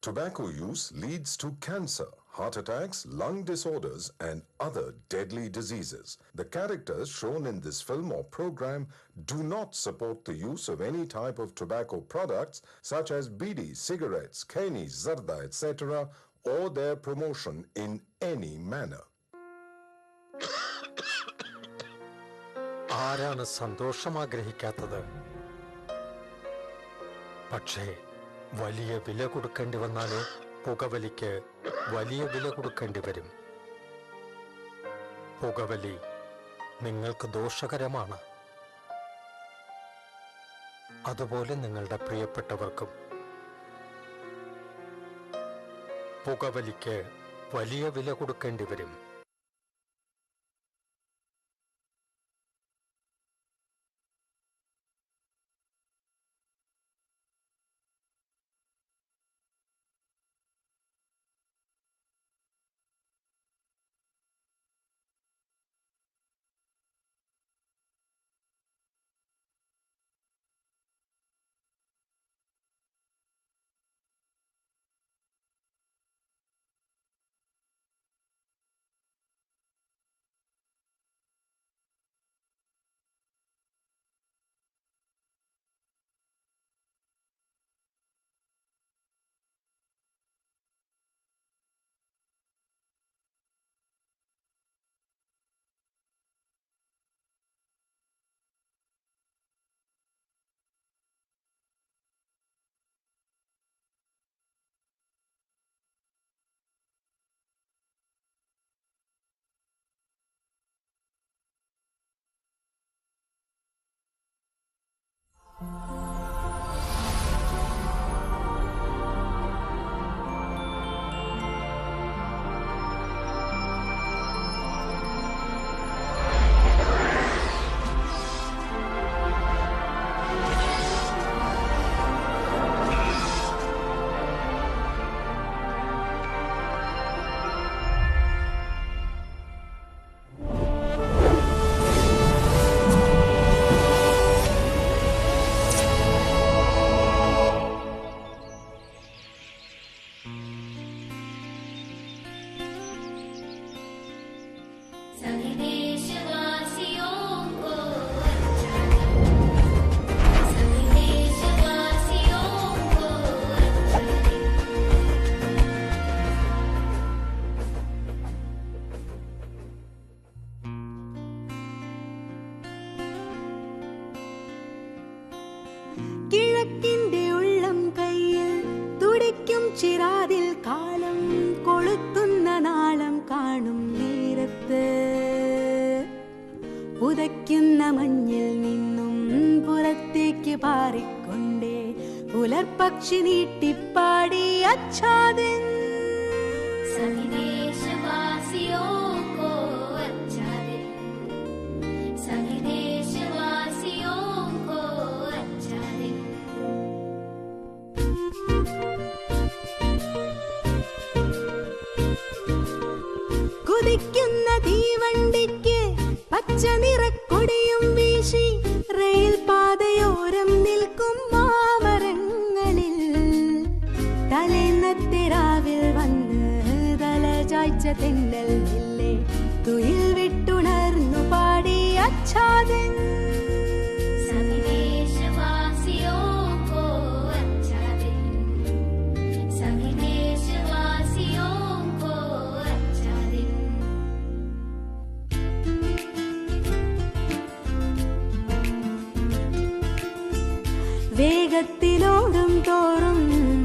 Tobacco use leads to cancer, heart attacks, lung disorders, and other deadly diseases. The characters shown in this film or program do not support the use of any type of tobacco products such as bidi, cigarettes, keni, zarda, etc., or their promotion in any manner. ആരാണ് സന്തോഷം ആഗ്രഹിക്കാത്തത്? പക്ഷേ വലിയ വില കൊടുക്കേണ്ടി വന്നാലോ? പുകവലിക്ക് വലിയ വില കൊടുക്കേണ്ടി വരും. പുകവലി നിങ്ങൾക്ക് ദോഷകരമാണ്, അതുപോലെ നിങ്ങളുടെ പ്രിയപ്പെട്ടവർക്കും. പുകവലിക്ക് വലിയ വില കൊടുക്കേണ്ടി വരും. കിഴക്കിന്റെ ഉള്ളം കയ്യിൽ തുടിക്കും ചിരാതിൽ കാലം കൊളുത്തുന്ന നാളം കാണും നേരത്ത് പുതയ്ക്കുന്ന മഞ്ഞിൽ നിന്നും പുറത്തേക്ക് പാറിക്കൊണ്ടേ പുലർപക്ഷി നീട്ടിപ്പാടി അച്ഛാദിൻ. കുതിക്കുന്ന തീവണ്ടിക്ക് പച്ച നിറക്കൊടിയും വീശി റെയിൽ പാതയോരം നിൽക്കും മാമരങ്ങളിൽ തലേന്നത്തെ രാവിൽ വന്ന് തലചായ്ച്ച തെന്നൽ ഇല്ലേ തുയിൽ വിട്ടുണർന്നു പാടി അച്ഛാദിൻ. വേഗത്തിലോടും തോറും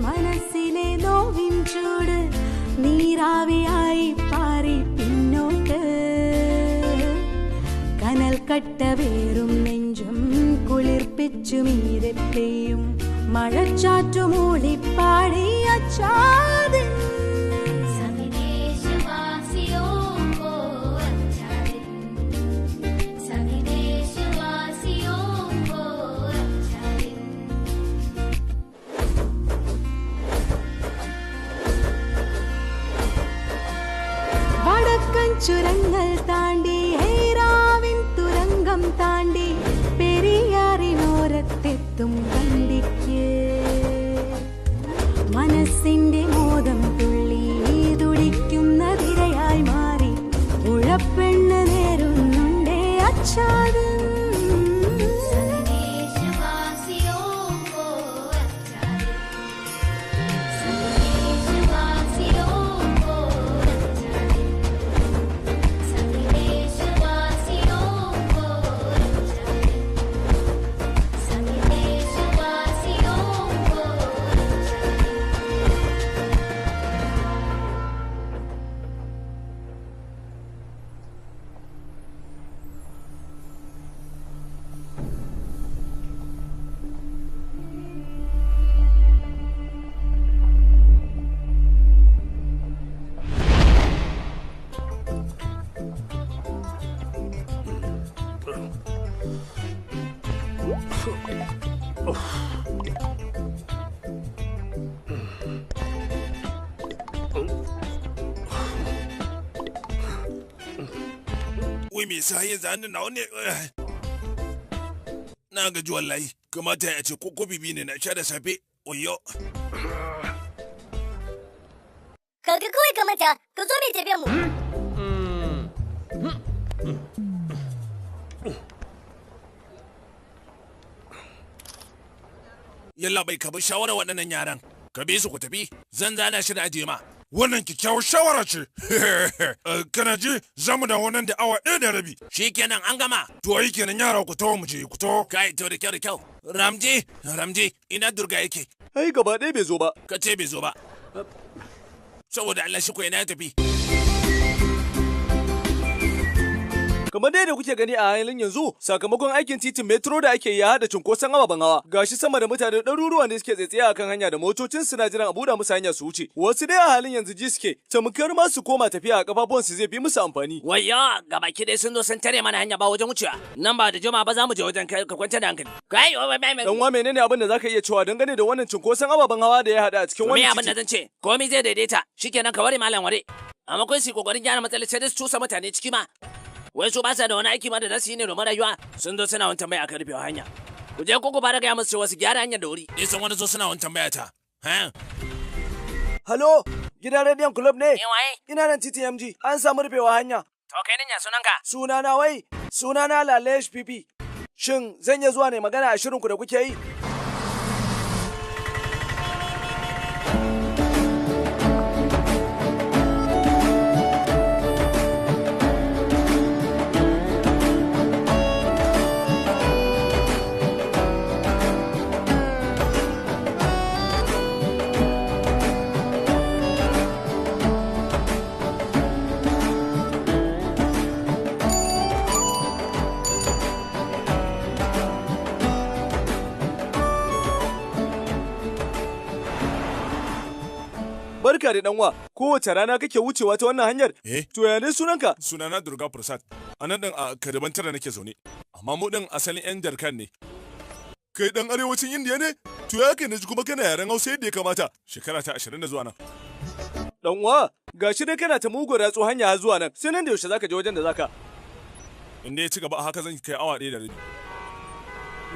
മനസ്സിലെ നോവിൻ ചൂട് നീരാവിയായി പാറി പിന്നോട്ട് കനൽ കട്ട വേറും നെഞ്ചും കുളിർപ്പിച്ചു മീതെ പെയ്യും മഴച്ചാറ്റു മൂളിപ്പാടി അച്ഛാദിൻ. വടക്കൻ ചുരങ്ങൾ താണ്ടി ഹൈറാവിൻ തുരങ്കം താണ്ടി പെരിയാറിനോരത്തെത്തും വണ്ടിക്ക് മനസ്സിന്റെ अच्छा दिन। देशवासियों को अच्छा दिन, देशवासियों को अच्छा दिन, सभी देशवासियों को अच्छा दिन, सभी देशवासियों को अच्छा दिन। Wai me yasa yanzu hannun nawa ne? Na gaji wallahi. Kamata ya ce ko kofi biyu ne na sha da safe. Oyo. Kaga kawai ka manta, ka zo mai tafiyar mu. Yalla bai, ka bi shawarar waɗannan yaran. Ka bi su ku tafi. Zan zana shi da ajiye ma. Wannan kyakkyawar shawara ce. Kana ji, za mu dawo nan da awa 1:30. Shikenan, an gama. To ai kenan yara, ku taho mu je, ku taho. Kai, to da kyau da kyau. Ramji, Ramji, ina Durga yake? Ai gaba ɗaya bai zo ba. Ka ce bai zo ba. Saboda Allah, shi ko ina ya tafi? Kamar dai da kuke gani a halin yanzu, sakamakon aikin titin metro da ake yi ya haɗa cunkoson ababen hawa. Gashi sama da mutane ɗaruruwa ne suke tsaitsaye a kan hanya da motocin suna jiran a buɗe musu hanya su wuce. Wasu dai a halin yanzu ji suke tamkar ma su koma tafiya a kafafuwansu zai fi musu amfani. Wayyo, gabaki ɗaya sun zo sun tare mana hanya, ba wajen wucewa. Nan ba da juma ba za mu je wajen kai, ka kwanta da hankali. Kai, wai, wai, wai. Dan wa, menene abin da zaka iya cewa dangane da wannan cunkoson ababen hawa da ya haɗa a cikin Me wannan abin da titi? zan ce? Komai zai daidaita. Shikenan, ka ware malam ware. Amma kun su kokarin gyara matsalar, sai dai su cusa mutane ciki ma. Wai su ba sa da wani aiki ma da za su yi ne domin rayuwa. Sun zo suna wani tambaya akan rufewa hanya. Ku je ku fara gaya musu cewa su gyara hanyar da wuri. Ni san wani zo suna wani tambaya ta. Ha? Halo, gidan rediyon club ne? Waye? Ina nan titi MG, an samu rufewa hanya. To kai nan, ya sunanka? Sunana wai, sunana Lalesh PP. Shin zan iya zuwa ne magana a shirinku da kuke yi? Barka da danwa, kowace rana kake wucewa ta wannan hanyar? Eh. To ya ne sunanka? Sunana Durga Prasad. A nan din a Kariban tara nake zaune. Amma mu din asalin 'yan Jarkan ne. Kai dan arewacin Indiya ne? To ya kai naji kuma kana yaren Hausa yadda ya kamata. Shekara ta 20 da zuwa nan. Danwa, gashi dai kana ta mugun ratso hanya har zuwa nan. Sai nan da yaushe zaka je wajen da zaka? Inda ya ci gaba a haka, zan kai awa 1:30.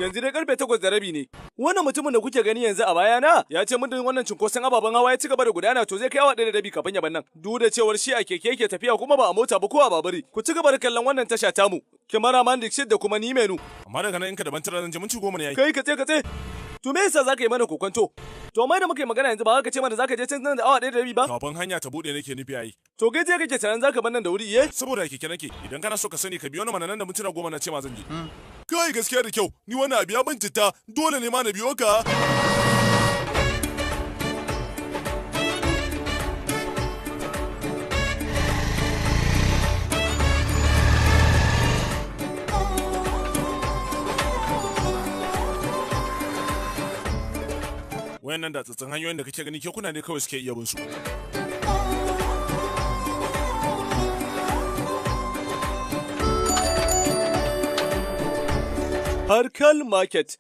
Yanzu dai karfe 8:30 ne. Wannan mutumin da kuke gani yanzu a bayana ya ce muddin wannan cunkoson ababen hawa ya ci gaba da gudana, to zai kai awa 1:30 kafin ya bar nan. Duk da cewar shi a keke yake tafiya kuma ba a mota ba ko a baburi. Ku ci gaba da kallon wannan tasha tamu. Kimara Dixit da kuma ni Menu. Amma daga nan in ka daban tara zan je, minti 10 ne yayi. Kai, ka tse ka tse. To me yasa zaka yi mana kokonto? To amma da muka yi magana yanzu, ba ka ce mana zaka je can nan da awa 1:30 ba? Kafin hanya ta bude nake nufi yayi. To kai je kake tunanin zaka bar nan da wuri iye? Saboda keke nake. Idan kana so ka sani, ka biyo ni mana nan da mintuna 10 na ce ma zan je. Kai, gaskiya da kyau. Ni wannan abu ya ban citta. Dole ne ma na biyo ka. Wayannan da tsatsin hanyoyin da kake gani, kekuna ne kawai suke iya bin su. Harkal Market.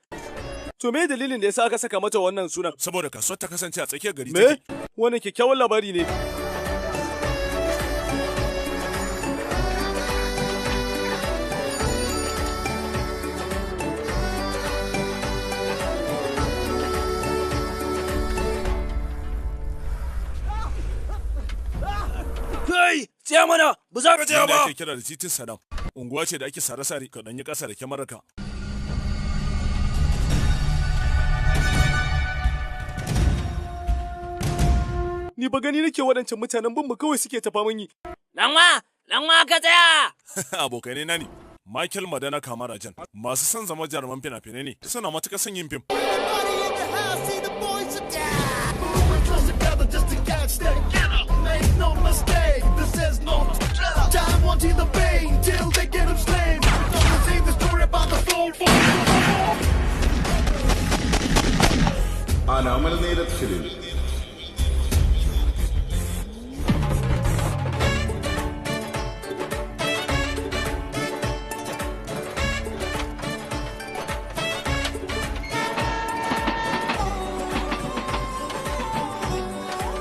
To me dalilin da yasa aka saka mata wannan sunan? Saboda kasuwar ta kasance a tsakiyar gari Me? take. Wannan kyakkyawan labari ne. Kai, tsaya mana, ba za ka tsaya Wanda ba. ake kira da titin Saddam. Unguwa ce da ake sare-sare, ka ɗan yi ƙasa da kyamararka. Ni ba gani nake waɗancan mutanen bin mu kawai suke tafa mun yi. Lanwa, lanwa ka tsaya. Abokanai na ne. Michael Madana Kamarajan masu son zama jaruman fina-finai ne, suna matuƙar son yin fim. An Amal Neerad film.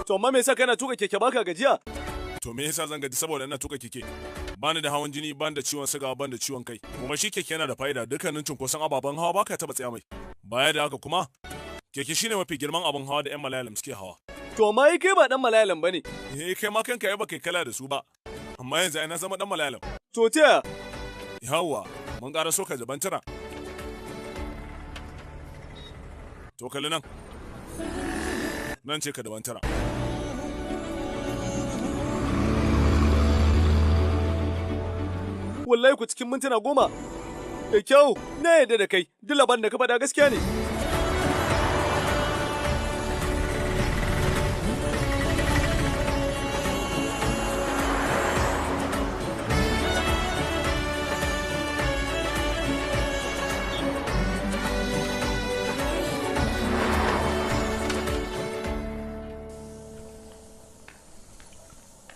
To amma me yasa kana tuka keke baka gajiya? To me yasa zan gaji saboda ina tuka keke? Bani da hawan jini, bani da ciwon suga, bani da ciwon kai. Kuma shi keke yana da fa'ida, dukkanin cunkoson ababen hawa baka taba tsaya mai. Baya da haka kuma, keke shine mafi girman abin hawa da 'yan Malayalam suke hawa. To amma ai kai ba dan Malayalam bane. Eh, kai ma kanka ai baka kala da su ba. Amma yanzu ai na zama dan Malayalam. To ta Yawwa, mun ƙara so ka jaban tara. To kalli nan. Nan ce ka daban tara. Wallahi ku cikin mintuna 10. Da kyau, na yarda da kai, duk labarin da ka faɗa gaskiya ne.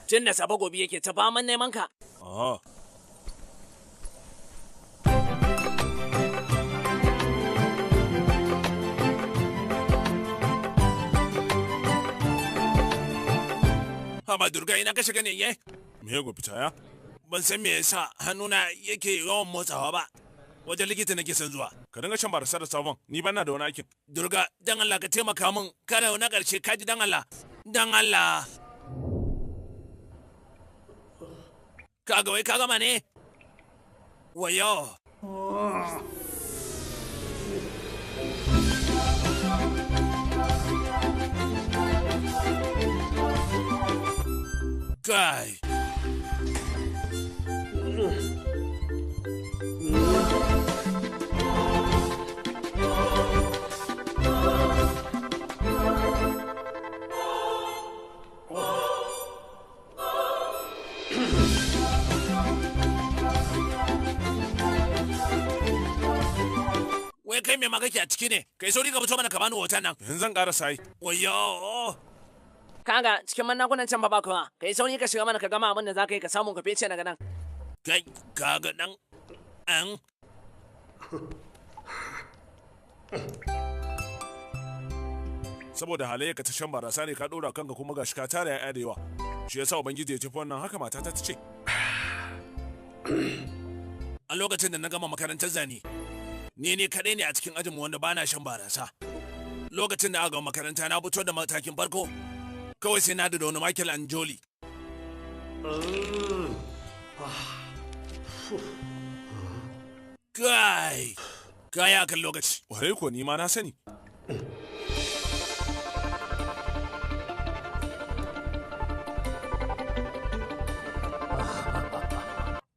Tun da safe gobe yake ta faman neman ka. Ah. Haba Durga, ina ka shiga ne ye? Me ya gobe taya? Ban san me yasa hannuna yake yawan motsawa ba. Wajen likita nake son zuwa. Ka dinga shan barasa da sabon, ni bana da wani aikin. Durga, dan Allah ka taimaka min, kada na ƙarshe ka ji dan Allah. Dan Allah. Kaga wai ka gama ne? Wayo. Kai. Wai kai me ma kake a ciki ne? Kai sauri ka fito mana ka bani hoton nan. Yanzu zan ƙara sai. Wayo. Kaga cikin mannakunan can ba ba kuma. Kai sauri ka shiga mana ka gama abin da za ka yi ka samu ka fece daga nan. Kai kaga dan an. Saboda halayyarka ta shan barasa ne ka ɗora kanka kuma gashi ka tara ya'ya da yawa. Shi yasa Ubangiji ya tafi wannan haka matata ta ce. A lokacin da na gama makarantar zane, ni ne kaɗai ne a cikin ajinmu wanda bana shan barasa. Lokacin da aka gama makaranta na fito da matakin farko, kawai sai na da wani Michael Anjoli. Kai, kaya kan lokaci. Warai ko ni ma na sani.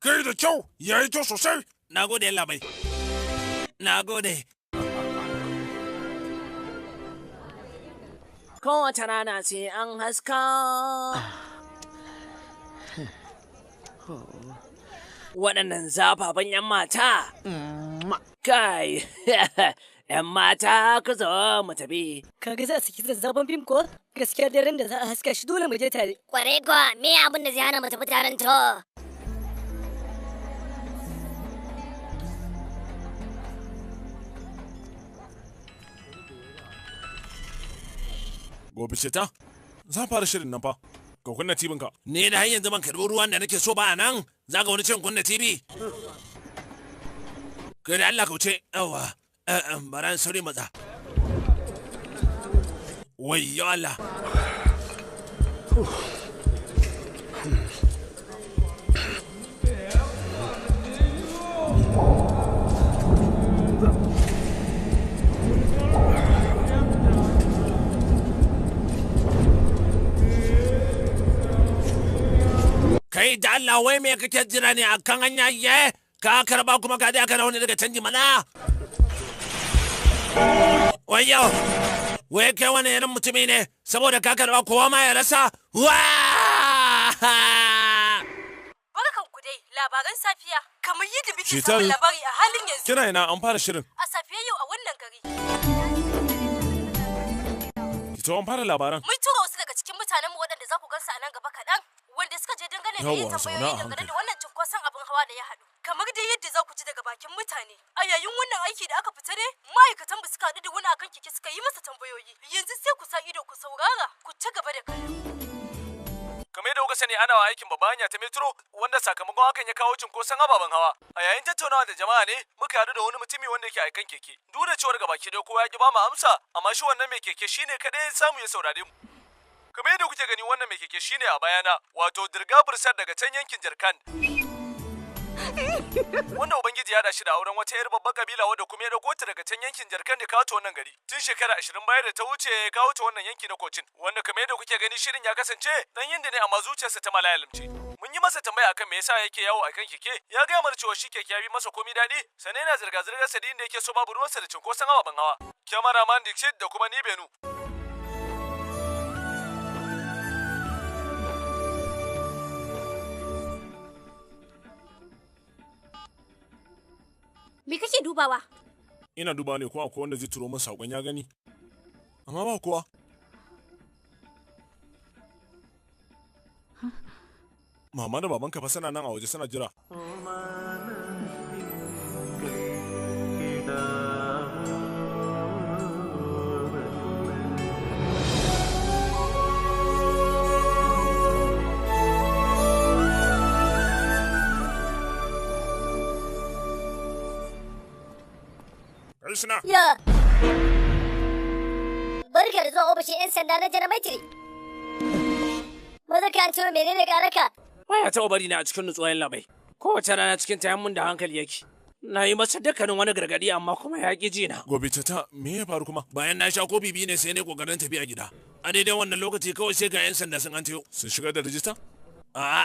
Kai da kyau, yayi kyau sosai. Na gode yalla bai. Na gode. Kowace rana sai an haska. Waɗannan zafafan 'yan mata. Kai, 'yan mata ku zo mu tafi. Kaga za su kisa zaben fim ko? Gaskiya daren da za a haska shi dole mu je tare. Kwarai kuwa, me abin da zai hana mu tafi taron to? Gobe ce ta? Za fara shirin nan fa. Ka kunna tibin ka. Ni da har yanzu ban karɓi ruwan da nake so ba a nan. Za ka wani cin kunna TV? Kai da Allah kauce. Yawa. Bara in sauri matsa. Wayyo Allah. Da Allah wai me kake jira ne akan hanya ye? Ka karba kuma ka je aka wani daga canji mana. Wayo! Wai kai wani irin mutumi ne saboda ka karba kowa ma ya rasa? Wa! Barkan ku dai labaran safiya kamar yadda muke Shetal. samun labari a halin yanzu. Kina ina an fara shirin. A safiyar yau a wannan gari Ita an fara labaran. mun tura wasu daga cikin mutanenmu waɗanda za ku gansu a nan gaba kaɗan wanda suka je dangane da yin Yawwa, zauna tambayoyi a dangane hankali. da wannan cunkoson abin hawa da ya haɗu. Kamar dai yadda za ku ji daga bakin mutane a yayin wannan aiki da aka fita ne ma'aikatan ba suka haɗu da wani akan keke suka yi masa tambayoyi yanzu sai ku sa ido ku saurara ku ci gaba da kallo. Kamar yadda kuka sani ana wa aikin babban hanya ta metro wanda sakamakon hakan ya kawo cunkoson ababen hawa. A yayin tattaunawa da jama'a ne muka haɗu da wani mutumi wanda yake aikan keke. Duk da cewar gabaki ɗaya kowa ya ki ba mu amsa amma shi wannan mai keke shine kaɗai ya samu ya saurare mu. Kamar yadda kuke gani wannan mai keke shine a bayana wato Dirga Bursar daga can yankin Jarkan. Wanda Ubangiji ya haɗa shi da auren wata 'yar babbar kabila wadda kuma ya dauko ta daga can yankin Jarkan da kawo ta wannan gari. Tun shekara 20 baya da ta wuce ya kawo ta wannan yanki na Kocin. Wanda kamar yadda kuke gani shirin ya kasance dan yanda ne amma zuciyarsa ta malayalamce. Mun yi masa tambaya akan me yasa yake yawo akan keke, ya gaya mana cewa shi keke ya bi masa komi daɗi, sannan yana zirga-zirgar sa da inda yake so babu ruwansa da cunkoson ababen hawa. Kyamaraman Dixit da kuma ni Benu. Me kake dubawa? Ina duba ne ko akwai wanda zai turo min saƙon ya gani. Amma ba kowa. Mama da babanka fa suna nan a waje suna jira. Krishna. Ya. Barka da zuwa ofishin 'yan sanda na Janamatri. Maza ka an menene karaka? Baya taɓa bari na a cikin nutsuwa labai. Kowace rana cikin tayan mun da hankali yake. Na yi masa dukkanin wani gargaɗi amma kuma ya ƙi ji na. Gobe ta me ya faru kuma? Bayan na sha kofi biyu ne sai ne kokarin tafiya gida. A daidai wannan lokaci kawai sai ga 'yan sanda sun an tayo. Sun shigar da rijista? A'a,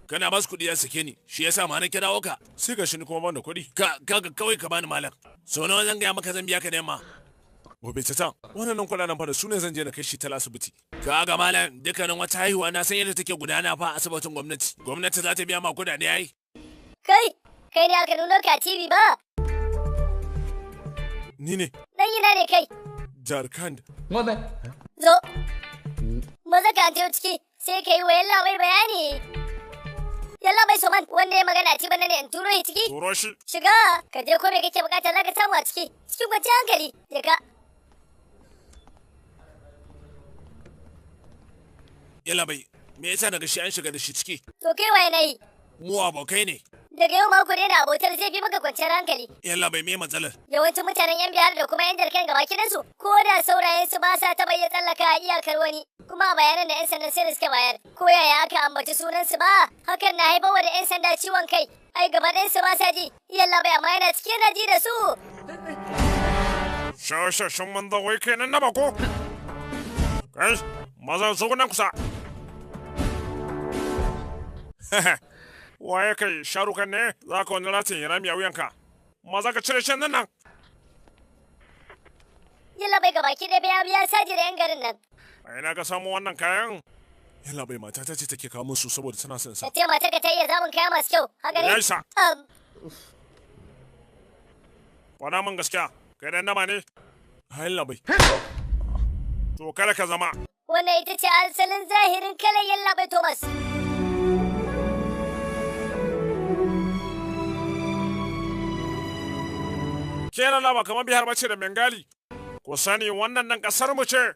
kana ba su kuɗi ya sake ni, shi yasa ma na kirawo ka. Sai ga shi ni kuma ban da kuɗi. Ka ka kawai ka bani malam. Sau nawa zan gaya maka zan biya ka da yamma. Gobe ta wannan kuɗaɗen fa da su ne zan je na kai shi tal asibiti. Ka ga malam dukkanin wata haihuwa na san yadda take gudana fa a asibitin gwamnati. Gwamnati za ta biya ma kuɗaɗe ai. Kai, kai ne aka nuno ka TV ba? Ni ne Dan ina ne kai? Jharkhand. Zo. Maza ka an ciki sai ka yi wa yalla bai bayani. Yalla bai soman wanda ya magana ci bana ne in turo shi ciki. Turo shi. Shiga ka je ko me kake bukata za ka samu a ciki. Cikin kwanciyar hankali. Je ka. Yalla bai, me yasa daga shi an shiga da shi ciki? To kai waye na yi? Mu abokai ne. Daga yau ma ku daina abotar zai fi maka kwanciyar hankali. Yalla bai me matsalar? Yawancin mutanen yan biyar da kuma yan jarkan gaba kidansu ko da saurayen su ba sa taɓa iya tsallaka iyakar wani. Kuma a bayanan da 'yan sandan sai da suka bayar ko yaya aka ambaci sunan su ba hakan na haifarwa da 'yan sanda ciwon kai. Ai gaba ɗayan su ba sa ji. Yalla bai amma yana cike yana ji da su. Shashashan manzo wai kenan na bako. Kai, maza zo nan kusa. Waye kai sharukan ne za ka wani ratin rami a wuyanka. Maza ka cire shan nan nan. Yalla bai gaba ki ɗaya ya saji da 'yan garin nan. A ina ka samu wannan kayan? Yalla bai matata ce take kawo musu saboda tana son sa. Ka ce matarka ta iya zamun kaya masu kyau haka ne? Ya isa. Faɗa min gaskiya, kai dan nama ne? Yalla bai. To kada ka zama. Wannan ita ce asalin zahirin kalan yalla bai Thomas. Kerala ba kamar Bihar bace da Bengali. Ku sani wannan nan kasar mu ce.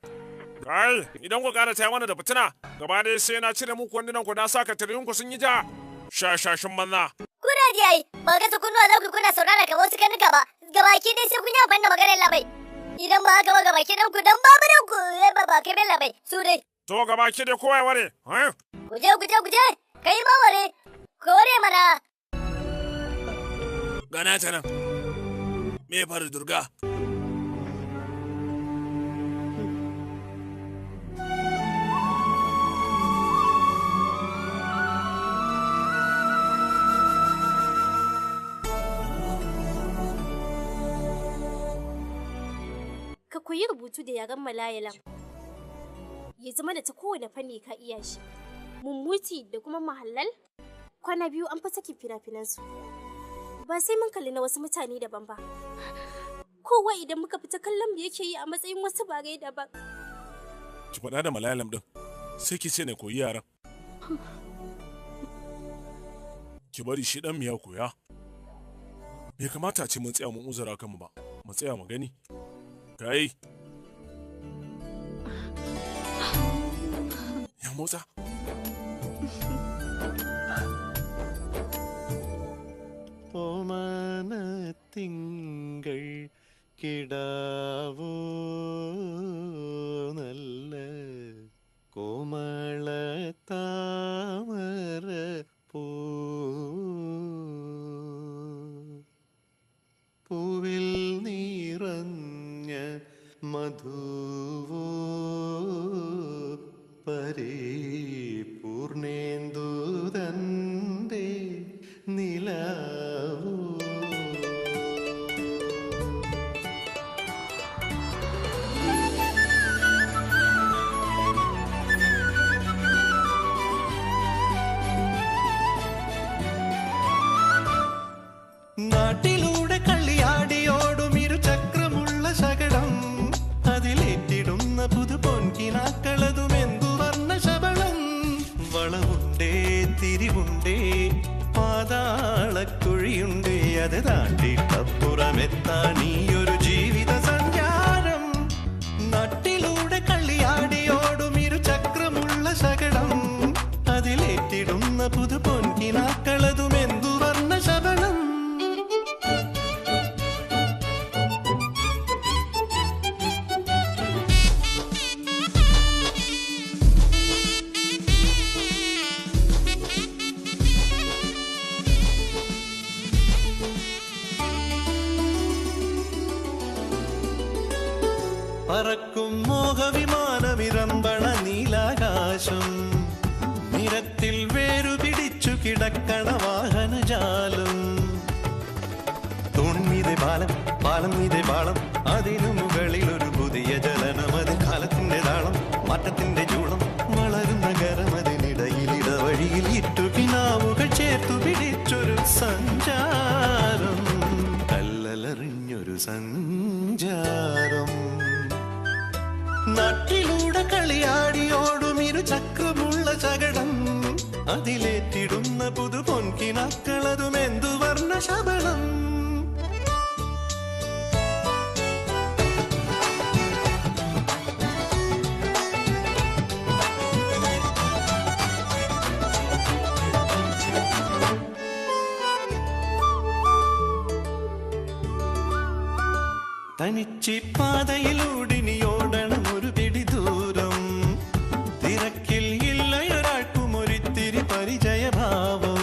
Kai, idan ku ƙara taya mana da fitina, gaba ɗaya sai na cire muku wandunan ku na sa katirin ku sun yi ja. Shashashin banza. Kuna ji ai, ba ga kunnuwa za ku kuna saurara kamar wasu karnuka ba. Gabaki dai sai kun yi amfani da maganar labai. Idan ba haka ba gabaki ɗan ku dan babu dan ku ba ba kai labai su dai. To gabaki dai kowa ya ware. Eh? Guje guje guje, kai ma ware. Ka ware mana. Gana ta nan. Me ya faru Durga? Ka koyi rubutu da yaren Malayalam. Ya zama da ta kowane fanni ka iya shi. Mummuti da kuma Mahallal kwana biyu an fi sakin fina-finansu. Ba sai mun kalli na wasu mutane daban ba. Kowa idan muka fita kallon mu yake yi a matsayin wasu bare daban. Ki faɗa da Malayalam din. Sai ki ce ne koyi yaran. Ki bari shi dan mu ya koya. Bai kamata a ce mun tsaya mun uzura kanmu ba. Mu tsaya mu gani. Kai. Ya motsa. ഓമനത്തിങ്കൾ കിടാവോ നല്ല കോമള താമര പൂ പൂവിൽ നിറഞ്ഞ മധുവോ പരിപൂർണേന്ദു തൻ്റെ നിലാവോ. നാട്ടിലൂടെ കളിയാടിയോടും ഇരുചക്രമുള്ള ശകടം, അതിലേറ്റിടുന്ന പുതു പൊൻകിനാക്കളതും എന്തു വർണ്ണ ശബളം. വളവുണ്ടേ തിരിവുണ്ടേ പാതാളക്കുഴിയുണ്ടേ, അത് താണ്ടിട്ടപ്പുറമെത്താൻ ഈയൊരു ജീവിത സഞ്ചാരം. നാട്ടിലൂടെ കളിയാടിയോടും ഇരുചക്രമുള്ള ശകടം, അതിലേറ്റിടുന്ന പുതു പൊൻകിനാക്കളതും എന്തു വർണ്ണ ശബളം. പറക്കും മോഹവിമാനമിരമ്പണ നീലാകാശം, നിരത്തിൽ വേരുപിടിച്ചു കിടക്കണ വാഹനജാലം. തൂൺമീതെ പാലം, പാലം മീതെ പാളം, അതിനു മുകളിൽ ഒരു പുതിയ ജലനം. അത് കാലത്തിന്റെ താളം, മാറ്റത്തിന്റെ ചൂളം, വളരുന്ന നഗരമതിനിടയിൽ ഇടവഴിയിൽ ഇറ്റുകിനാവുകൾ ചേർത്തു പിടിച്ചൊരു സഞ്ചാരം, കല്ലലറിഞ്ഞൊരു സഞ്ചാരം. നാട്ടിലൂടെ കളിയാടിയോടും ഇരുചക്രമുള്ള ശകടം, അതിലേറ്റിടുന്ന പുതു പൊൻകിനാക്കളതും എന്തു വർണ്ണ ശബളം. തനിച്ചി പാതയിലൂടിനിയോടണം ഒരു പിടി ദൂരം, തിരക്കിൽ ഇല്ലയൊരാൾക്കും ഒരിത്തിരി പരിചയഭാവം.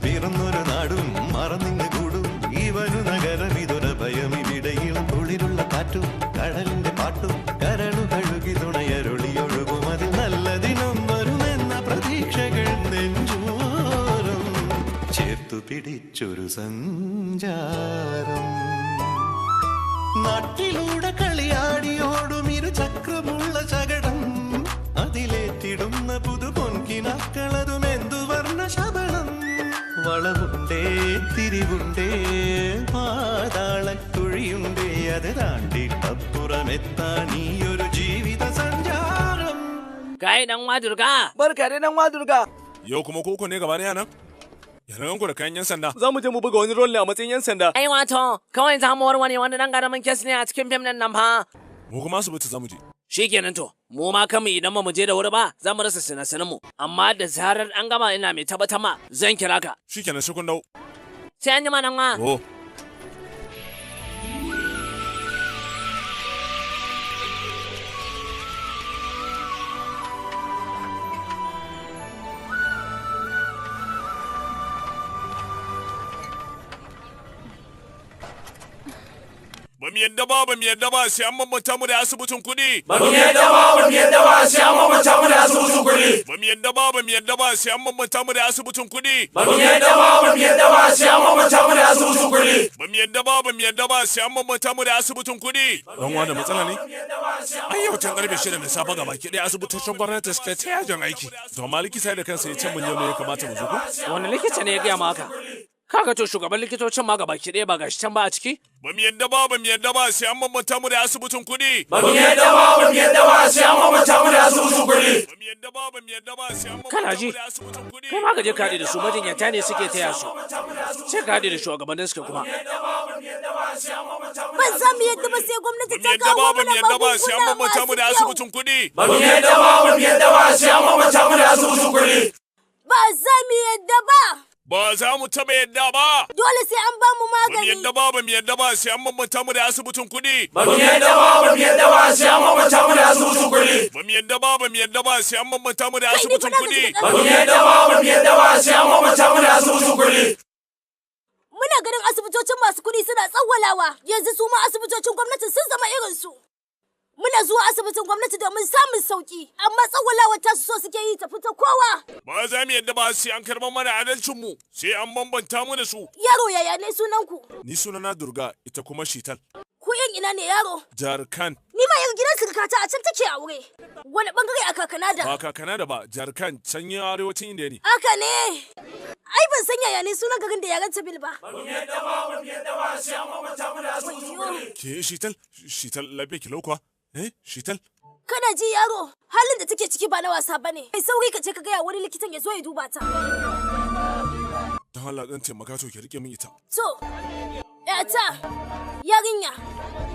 പിറന്നൊരു നാടും മറന്നിങ്ങ് കൂടും ഇവനു നഗരം ഇതൊരഭയം. ഇവിടെയും കുളിരുള്ള കാറ്റും കടലിന്റെ പാട്ടും കരളു കഴുകി തുണയരുളിയൊഴുകും. അതിൽ നല്ല ദിനം വരുമെന്ന പ്രതീക്ഷകൾ നെഞ്ചോരം ചേർത്തു പിടിച്ചൊരു സഞ്ചാരം. നാട്ടിലൂടെ കളിയാടിയോടും ഇരുചക്രമുള്ള ശകടം, അതിലേറ്റിടുന്ന പുതു പൊൻകിനാക്കളതും എന്തു വർണ്ണ ശബളം. വളവുണ്ടേ തിരിവുണ്ടേ പാതാളക്കുഴിയുണ്ടേ, അത് താണ്ടിട്ടപ്പുറമെത്താൻ ഈയൊരു ജീവിത സഞ്ചാരം. Kai dan Wadurga. Barka dai dan Wadurga. Yau kuma koko ne gaba ɗaya nan? Yana ku da kayan 'yan sanda. Za mu je mu buga wani rol ne a matsayin 'yan sanda. Ai wato, kawai za mu warware wani dan karamin kes ne a cikin fim din nan fa. Mu kuma asibiti za mu je. Shikenan to, mu ma kanmu idan ba mu je da wuri ba, za mu rasa sinasinan mu. Amma da zarar an gama ina mai tabbatar ma zan kira ka. Shikenan sai kun dawo. Sai an jima nan ma. Oh. Ba mu yadda ba, ba mu yadda ba, sai an bambanta mu da asibitin kuɗi. Ba mu yadda ba, ba mu yadda ba, sai an bambanta mu da asibitin kuɗi. Ba mu yadda ba, ba mu yadda ba, sai an bambanta mu da asibitin kuɗi. Ba mu yadda ba, ba mu yadda ba, sai an bambanta mu da asibitin kuɗi. Ba mu yadda ba, ba mu yadda ba, sai an bambanta mu da asibitin kuɗi. Dan wani matsala ne? Ai yau can karfe 6 na safe gaba ki ɗaya asibitocin gwamnati suka ta yajin aiki. To amma likita da kansa ya ce mun yau ne ya kamata mu zo ko? Wani likita ne ya gaya maka? Kaga to shugaban likitocin ma gaba ki ɗaya ba gashi can ba a ciki? Ba mu yadda ba, ba mu yadda ba, sai an bambanta mu da asibitin kuɗi. Ba mu yadda ba, ba mu yadda ba, sai an bambanta mu da asibitin kuɗi. Ba mu yadda ba, ba mu yadda ba, sai an Kana bambanta ji? mu da asibitin kuɗi. Kai ma ka je ka haɗe da su, majinyata ne suke taya su. Sai ka haɗe da shugabannin suka kuma. Ba za mu yadda ba sai gwamnati ta Yadda kawo ba, ba mu mana yadda ba, sai an magunguna bambanta mu masu da kyau. asibitin kuɗi. Ba mu yadda ba, ba mu yadda ba, sai an bambanta mu da asibitin kuɗi. Ba za mu yadda ba. Ba za mu taɓa yadda ba. Dole sai an ba mu Ba mu magani. yadda ba, ba mu yadda ba, sai an bambanta mu da asibitin kuɗi. Ba mu yadda ba, ba mu yadda ba, sai an bambanta mu da asibitin kuɗi. Ba mu yadda ba, ba mu yadda ba, sai an bambanta mu da asibitin kuɗi. Ba mu yadda ba, ba mu yadda ba, sai an bambanta mu da asibitin kuɗi. Muna ganin asibitocin masu kuɗi suna tsawwalawa, yanzu su ma asibitocin gwamnati sun zama irin su. Muna zuwa asibitin gwamnati domin samun sauki, amma tsawwalawa ta su so suke yi tafi ta kowa. Ba za mu yadda ba, sai an karɓar mana adalcinmu, sai an bambanta mu da su. Yaro, yaya ne sunanku? Ni sunana Durga, ita kuma Shital. Ku yan ina ne, yaro? Jarkan. Ni ma yar gidan surkata a can take aure. Wani bangare a Kakanada? Ba kakana da ba, Jarkan can yi arewacin Indiya ne. Haka ne. Ai ban san yaya ne sunan garin da yaren Tabil ba. Ke Shital, Shital lafiya ki lau kuwa? Eh, Shital? Kana ji, yaro, halin da take ciki ba na wasa bane. Kai sauri ka je ka gaya wani likitan ya zo ya duba ta. Don Allah ɗan taimaka to ki rike min ita. To, ‘yata, yarinya,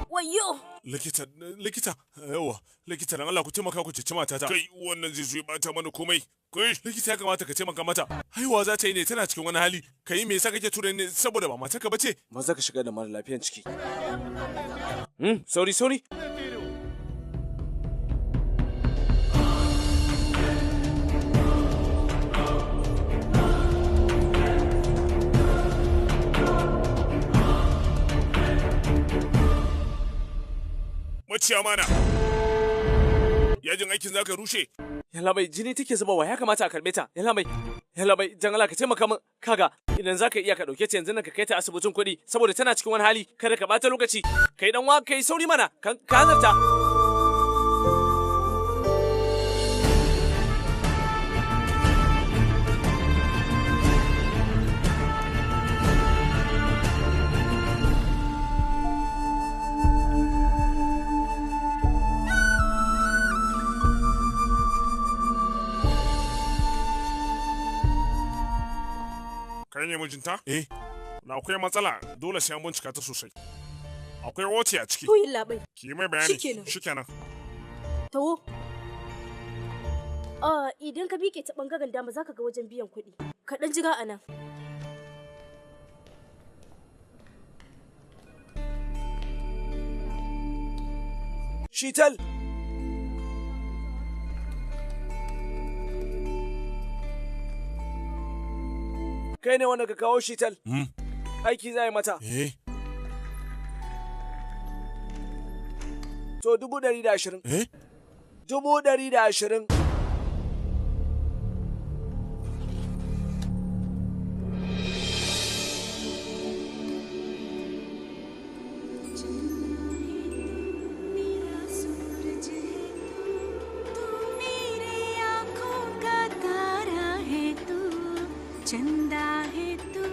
wayyo. Likita, likita, yawa, likita dan Allah ku taimaka ku ceci matata. Kai wannan zai zo ya bata mana komai. Kai likita ya kamata ka taimaka mata. Haihuwa za ta yi ne, tana cikin wani hali. Kai me yasa kake tura ni, saboda ba matarka bace? Maza ka shiga da mara lafiyan ciki. Sauri sauri. Maci amana. Yajin aikin zaka rushe. Yalla bai, jini take zubawa, ya kamata a karbe ta. Yalla bai, yalla bai, dan Allah ka taimaka min. Kaga idan zaka iya ka dauke ta yanzu nan ka kai ta asibitin kuɗi saboda tana cikin wani hali, kada ka bata lokaci. Kai dan wa, kai sauri mana, ka hanzarta. Kai ne mijinta? Eh. Na akwai matsala, dole sai an bincika ta sosai. Akwai woti a ciki. To yin labai. Ki yi mai bayani. Shikenan. Shikenan. Tawo. Ah, idan ka miƙe ta ɓangaren dama za ka ga wajen biyan kuɗi. Ka ɗan jira a nan. Shital! Kai ne wanda ka kawo Shital? Aiki za a yi mata. Eh. To 120,000. Eh? 120,000. आँखों का तारा है तू, चंदा है तू।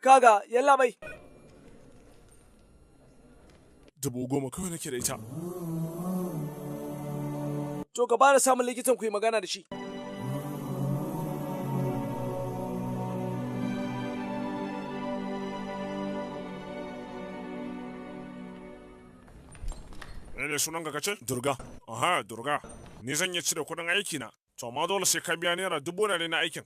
Kaga, yalla bai. 10,000 kawai nake da ita. To ka fara samun likitan ku yi magana da shi. Ne sunan ka kace? Durga. Aha, Durga. Ni zan iya cire kuɗin aiki na. To amma dole sai ka biya ₦100,000 na aikin.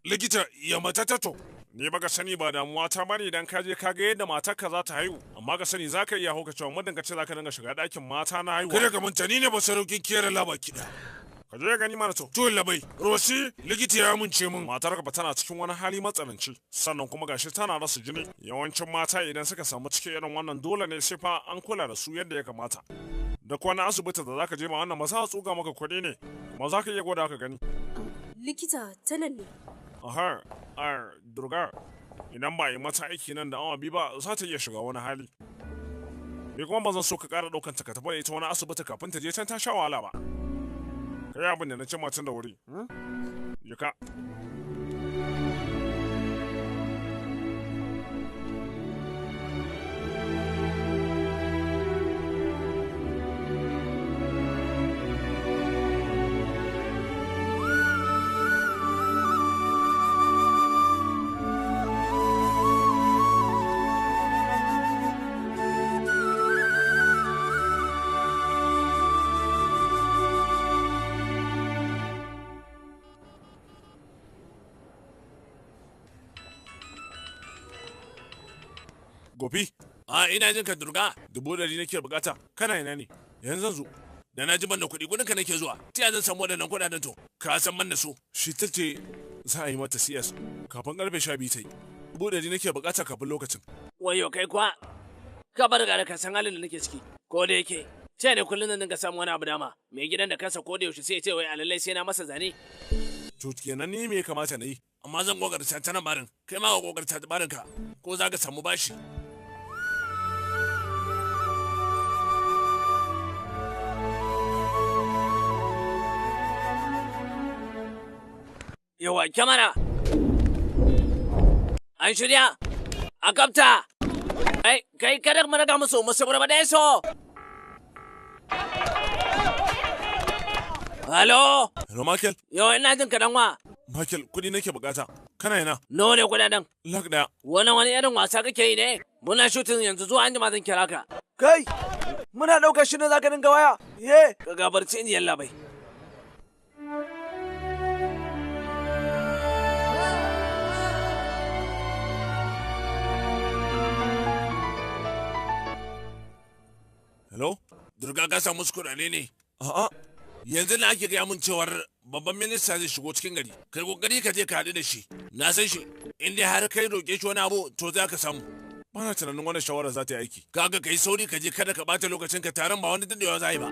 Likita, ya matata to. Ni baka sani ba, damuwa ta bane idan ka je ka ga yadda matarka za ta haihu, amma ka sani zaka iya hauka cewa muddin ka ce zaka dinga shiga ɗakin mata na haihuwa. Kada ka manta ni ne ba saraukin kera laba kiɗa. Ka je gani mana to. To labai, Rosi, likita ya amince min. Matar ka tana cikin wani hali matsananci, sannan kuma gashi tana rasa jini. Yawancin mata idan suka samu ciki irin wannan dole ne sai fa an kula da su yadda ya kamata. Da wani asibiti da zaka je ma wannan maza tsuga maka kuɗi ne, kuma zaka iya gwada ka gani. Likita ta nan ne. Aha, ar Durga, idan ba yi mata aiki nan da awa 2 ba za ta iya shiga wani hali. Ni kuma ba zan so ka ƙara ɗaukan ta ka tafi da ita wani asibiti kafin ta je can ta sha wahala ba. Kai abin da na ce matan da wuri. Jika. Gopi? A ina jin ka Durga. 100,000 nake bukata. Kana ina ne? Yanzu zan zo. Da na ji ban da kuɗi gurin ka nake zuwa. Ta zan samu waɗannan kuɗaɗen to? Ka san man da su. Shi ta ce za a yi mata CS kafin karfe 12 ta yi. 100,000 nake bukata kafin lokacin. Wayo kai kuwa. Ka bar gare ka san halin da nake ciki. Ko da yake ce ne kullum zan dinga samu wani abu dama. Mai gidan da kansa ko da yaushe sai ya ce wai a lallai sai na masa zane. To kenan ni me ya kamata na yi? Amma zan kokarta ta nan barin. Kai ma ka kokarta ta barin ka. Ko za ka samu bashi. Yawa kyamara. An shirya. A gabta. Kai kai kada mu raga musu musu barbaɗe su. Halo. Hello Michael. Yawa ina jin ka dan wa. Michael kuɗi nake bukata. Kana ina? Nawa ne kuɗaɗen? 100,000. Wannan wani irin wasa kake yi ne? Muna shooting yanzu zuwa anjima zan kira ka. Kai! Muna ɗaukar shi ne za ka dinga waya. Ye! Ka gabarci ni yalla bai. Hello? Durga ka samu su kuɗaɗe ne? A'a. Yanzu na ake gaya mun cewar babban minista zai shigo cikin gari. Kai kokari ka je ka haɗu da shi. Na san shi. In dai har kai roƙe shi wani abu to za ka samu. Bana tunanin wannan shawara za ta yi aiki. Kaga kai sauri ka je kada ka ɓata lokacin ka taron ba wani daɗewa za a yi ba.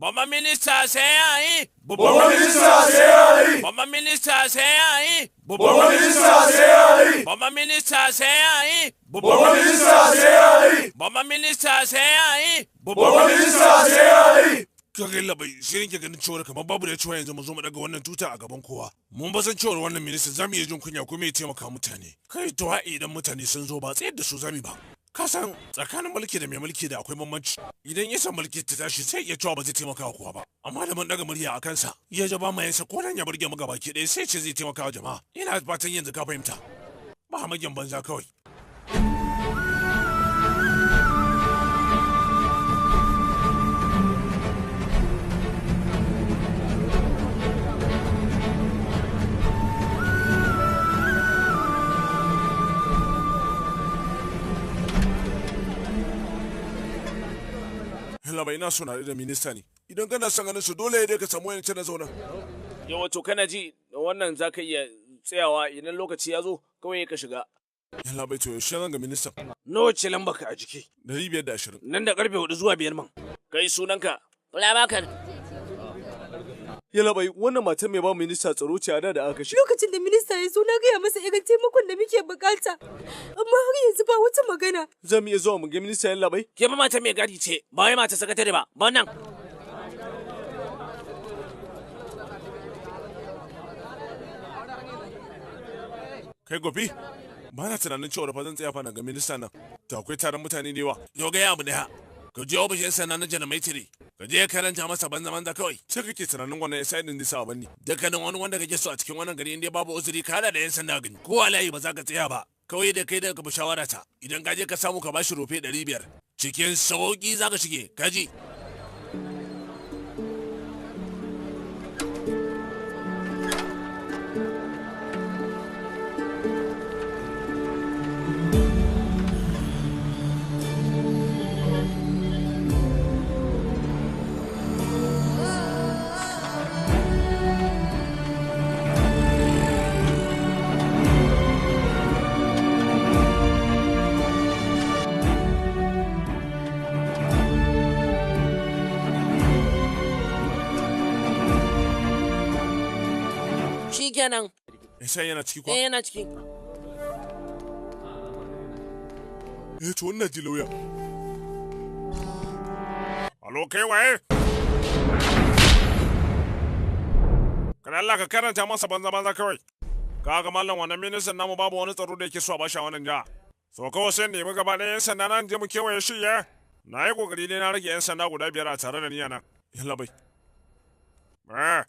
Babban minista sai ya yi. Babban minista sai ya yi. Babban minista sai ya yi. Babban minista sai ya yi. Babban minista sai ya yi. Babban minista sai ya yi. Babban minista sai ya yi. Babban minista sai ya yi. Kaga labai sai nake ganin cewar kamar babu da cewa yanzu mu zo mu daga wannan tuta a gaban kowa. Mun ba san cewar wannan minista zamu iya jin kunya kuma ya taimaka mutane. Kai to idan mutane sun zo ba tsayar da su zamu ba. Ka san tsakanin mulki da mai mulki da akwai bambanci. Idan ya san mulki ta tashi sai iya cewa ba zai taimaka wa kowa ba. Amma da mun daga murya a kansa, ya ja ba ma yansa ko nan ya burge mu gabaki ɗaya sai ce zai taimaka wa jama'a. Ina fatan yanzu ka fahimta. Ba magyan banza kawai. Yalla bai ina so na da minista ne. Idan kana son ganin su dole dai ka samu wani na zauna. Yawa to kana ji wannan za ka iya tsayawa idan lokaci ya zo kawai ka shiga. Yalla bai to yaushe zan ga ministan? Nawa ce lambar ka a jiki? 520. Nan da karfe 4 zuwa 5 man. Kai sunanka? Fulabakar. Yalla bai wannan matan mai ba minista tsaro ce a da da aka kashe. Lokacin da minista ya zo na gaya masa irin taimakon da muke bukata. Amma har yanzu ba wata magana. Za mu iya zuwa mu ga minista yalla bai? Ke ba mata mai gadi ce, ba wai mata sakatare ba, ba nan. Kai gobe, ba na tunanin cewa fa zan tsaya fa na ga minista nan. To akwai taron mutane da yawa. Yau ga abu daya. Ka je ofishin sannan na janametiri. Ka je karanta masa banza banza kawai. Sai kake tunanin wannan ya din nisa abin ne. Dukkanin wani wanda kake so a cikin wannan gari inda babu uzuri ka hada da yan sanda gani. Ko alayi ba za ka tsaya ba. Kawai da kai da ka bi shawara ta. Idan ka je ka samu ka bashi rufe 500. Cikin sauki za ka shige, kaji. Shikenan. Sai yana ciki kwa? Eh, yana ciki. Eh, to wannan ji lauya. Alo, kai waye? Kada Allah ka karanta masa banza banza kawai. Kaga mallam wannan ministan namu babu wani tsaro da yake so a bashi a wannan jiha. So kawai sai nemi gaba ɗaya 'yan sanda nan je mu kewaye shi ya. Na yi kokari dai na rage 'yan sanda guda 5 a tare da ni a nan. Yalla bai. Eh.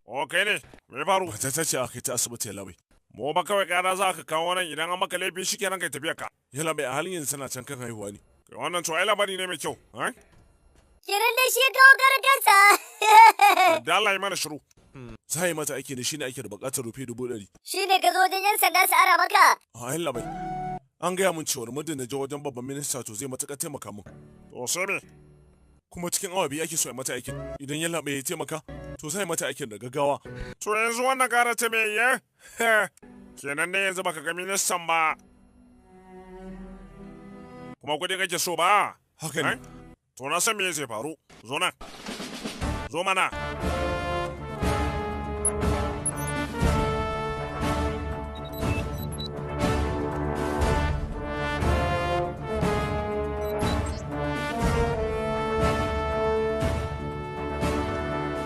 O kai ne, me ya faru? Mata ta ce aka yi ta asibiti yalla bai. Mu ba kawai kara za ka kawo nan idan an maka laifi shikenan kai tafiya ka. Yalla bai a halin yanzu tana can kan haihuwa ne. Kai wannan to ai labari ne mai kyau, eh? Kiran da shi ya kawo karar kansa. Da Allah ya mana shiru. Za a yi mata aiki ne shine ake da buƙatar rufe 100,000. Shi ne ka zo wajen 'yan sanda su ara maka. A yalla bai. An gaya min cewar muddin na je wajen babban minista to zai matuƙar taimaka min. To sai me? Kuma cikin awa 2 ake so a mata aikin. Idan yalla bai ya taimaka to sai mata aikin da gaggawa. To yanzu wannan gara ta me ya? Kenan ne yanzu baka ga ministan ba. Kuma kuɗi kake so ba? Haka ne. To na san me zai faru. Zo nan. Zo mana.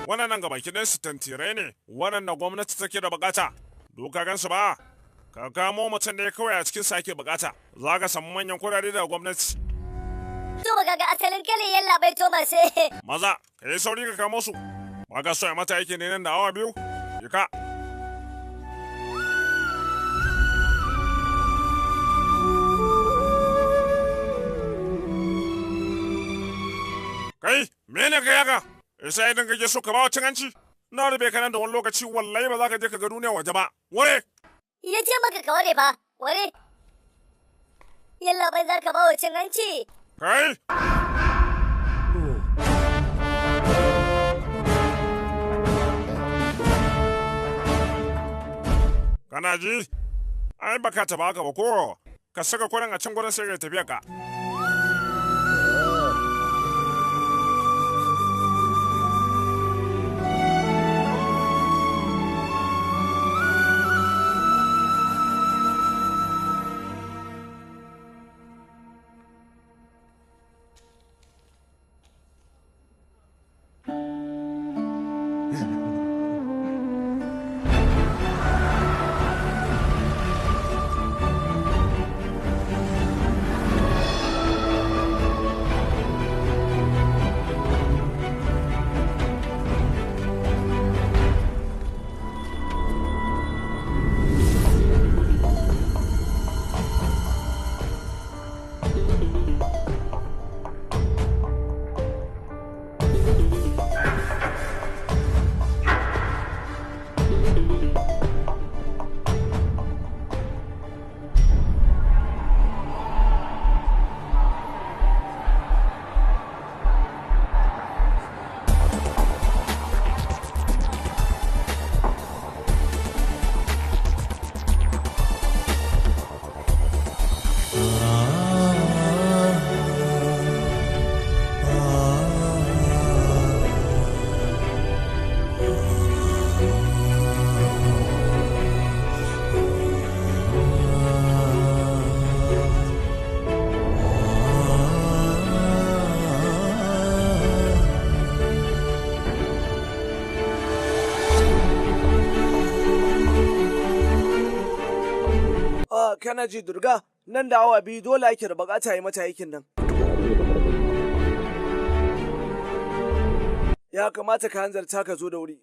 Wannan gaba ki su tantirai ne waɗanda gwamnati take da bukata. Doka gansu ba. Ka kamo mutum ne kawai a cikin sake bukata. Za ka samu manyan kudade daga gwamnati. To baka ga asalin kalin yalla bai Thomas. Maza, ka yi sauri ka kamo su. Ba ka so ya mata aiki ne nan da awa 2? Yi ka. Kai, mene ka yaka? Isa idan kake so ka ba wa cin hanci? Na rube ka nan da wani lokaci wallahi ba za ka je ka ga duniya waje ba. Ware! Ya ce maka ka ware fa, ware. Yalla bai za ka ba wa cin hanci. Kai! Kana ji? Ai baka taba haka ba ko? Ka saka kuɗin a can gurin sai ka tafiya ka. Kana ji Durga, nan da awa 2 dole ake da bukata yi mata aikin nan. Ya kamata ka hanzarta ka zo da wuri.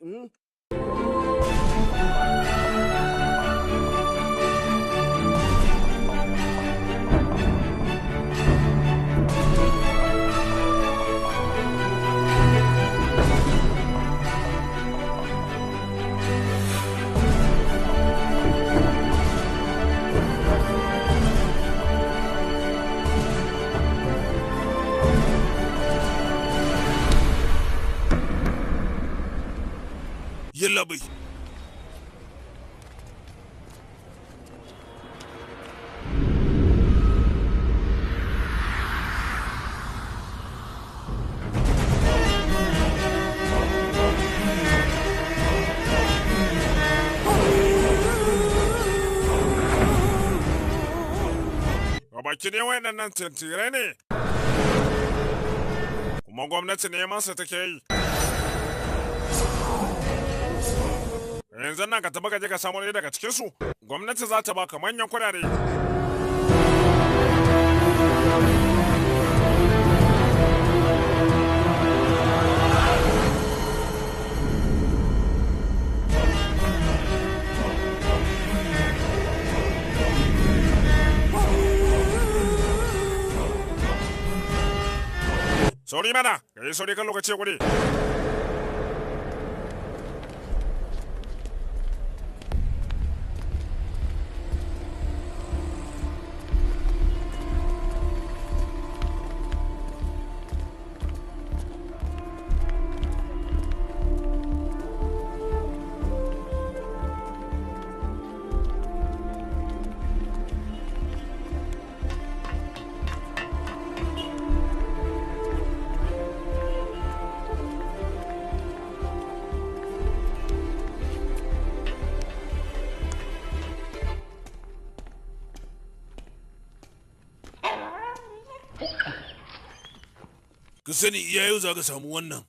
Gabaki dai waɗannan tantirai ne. Kuma gwamnati neman su take yi. Yanzu nan ka tafi ka je ka samu ɗaya daga cikinsu, gwamnati za ta baka manyan kuɗaɗe. Sauri mana, ka yi sauri kan lokaci ya ƙure. Ka sani iya yau za ka samu wannan.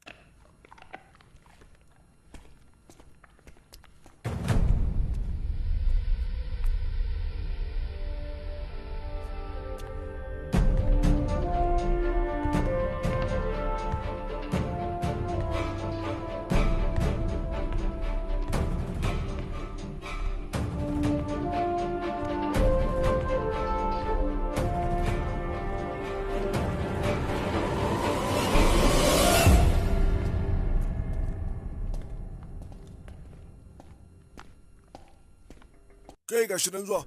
Kai gashi nan zuwa.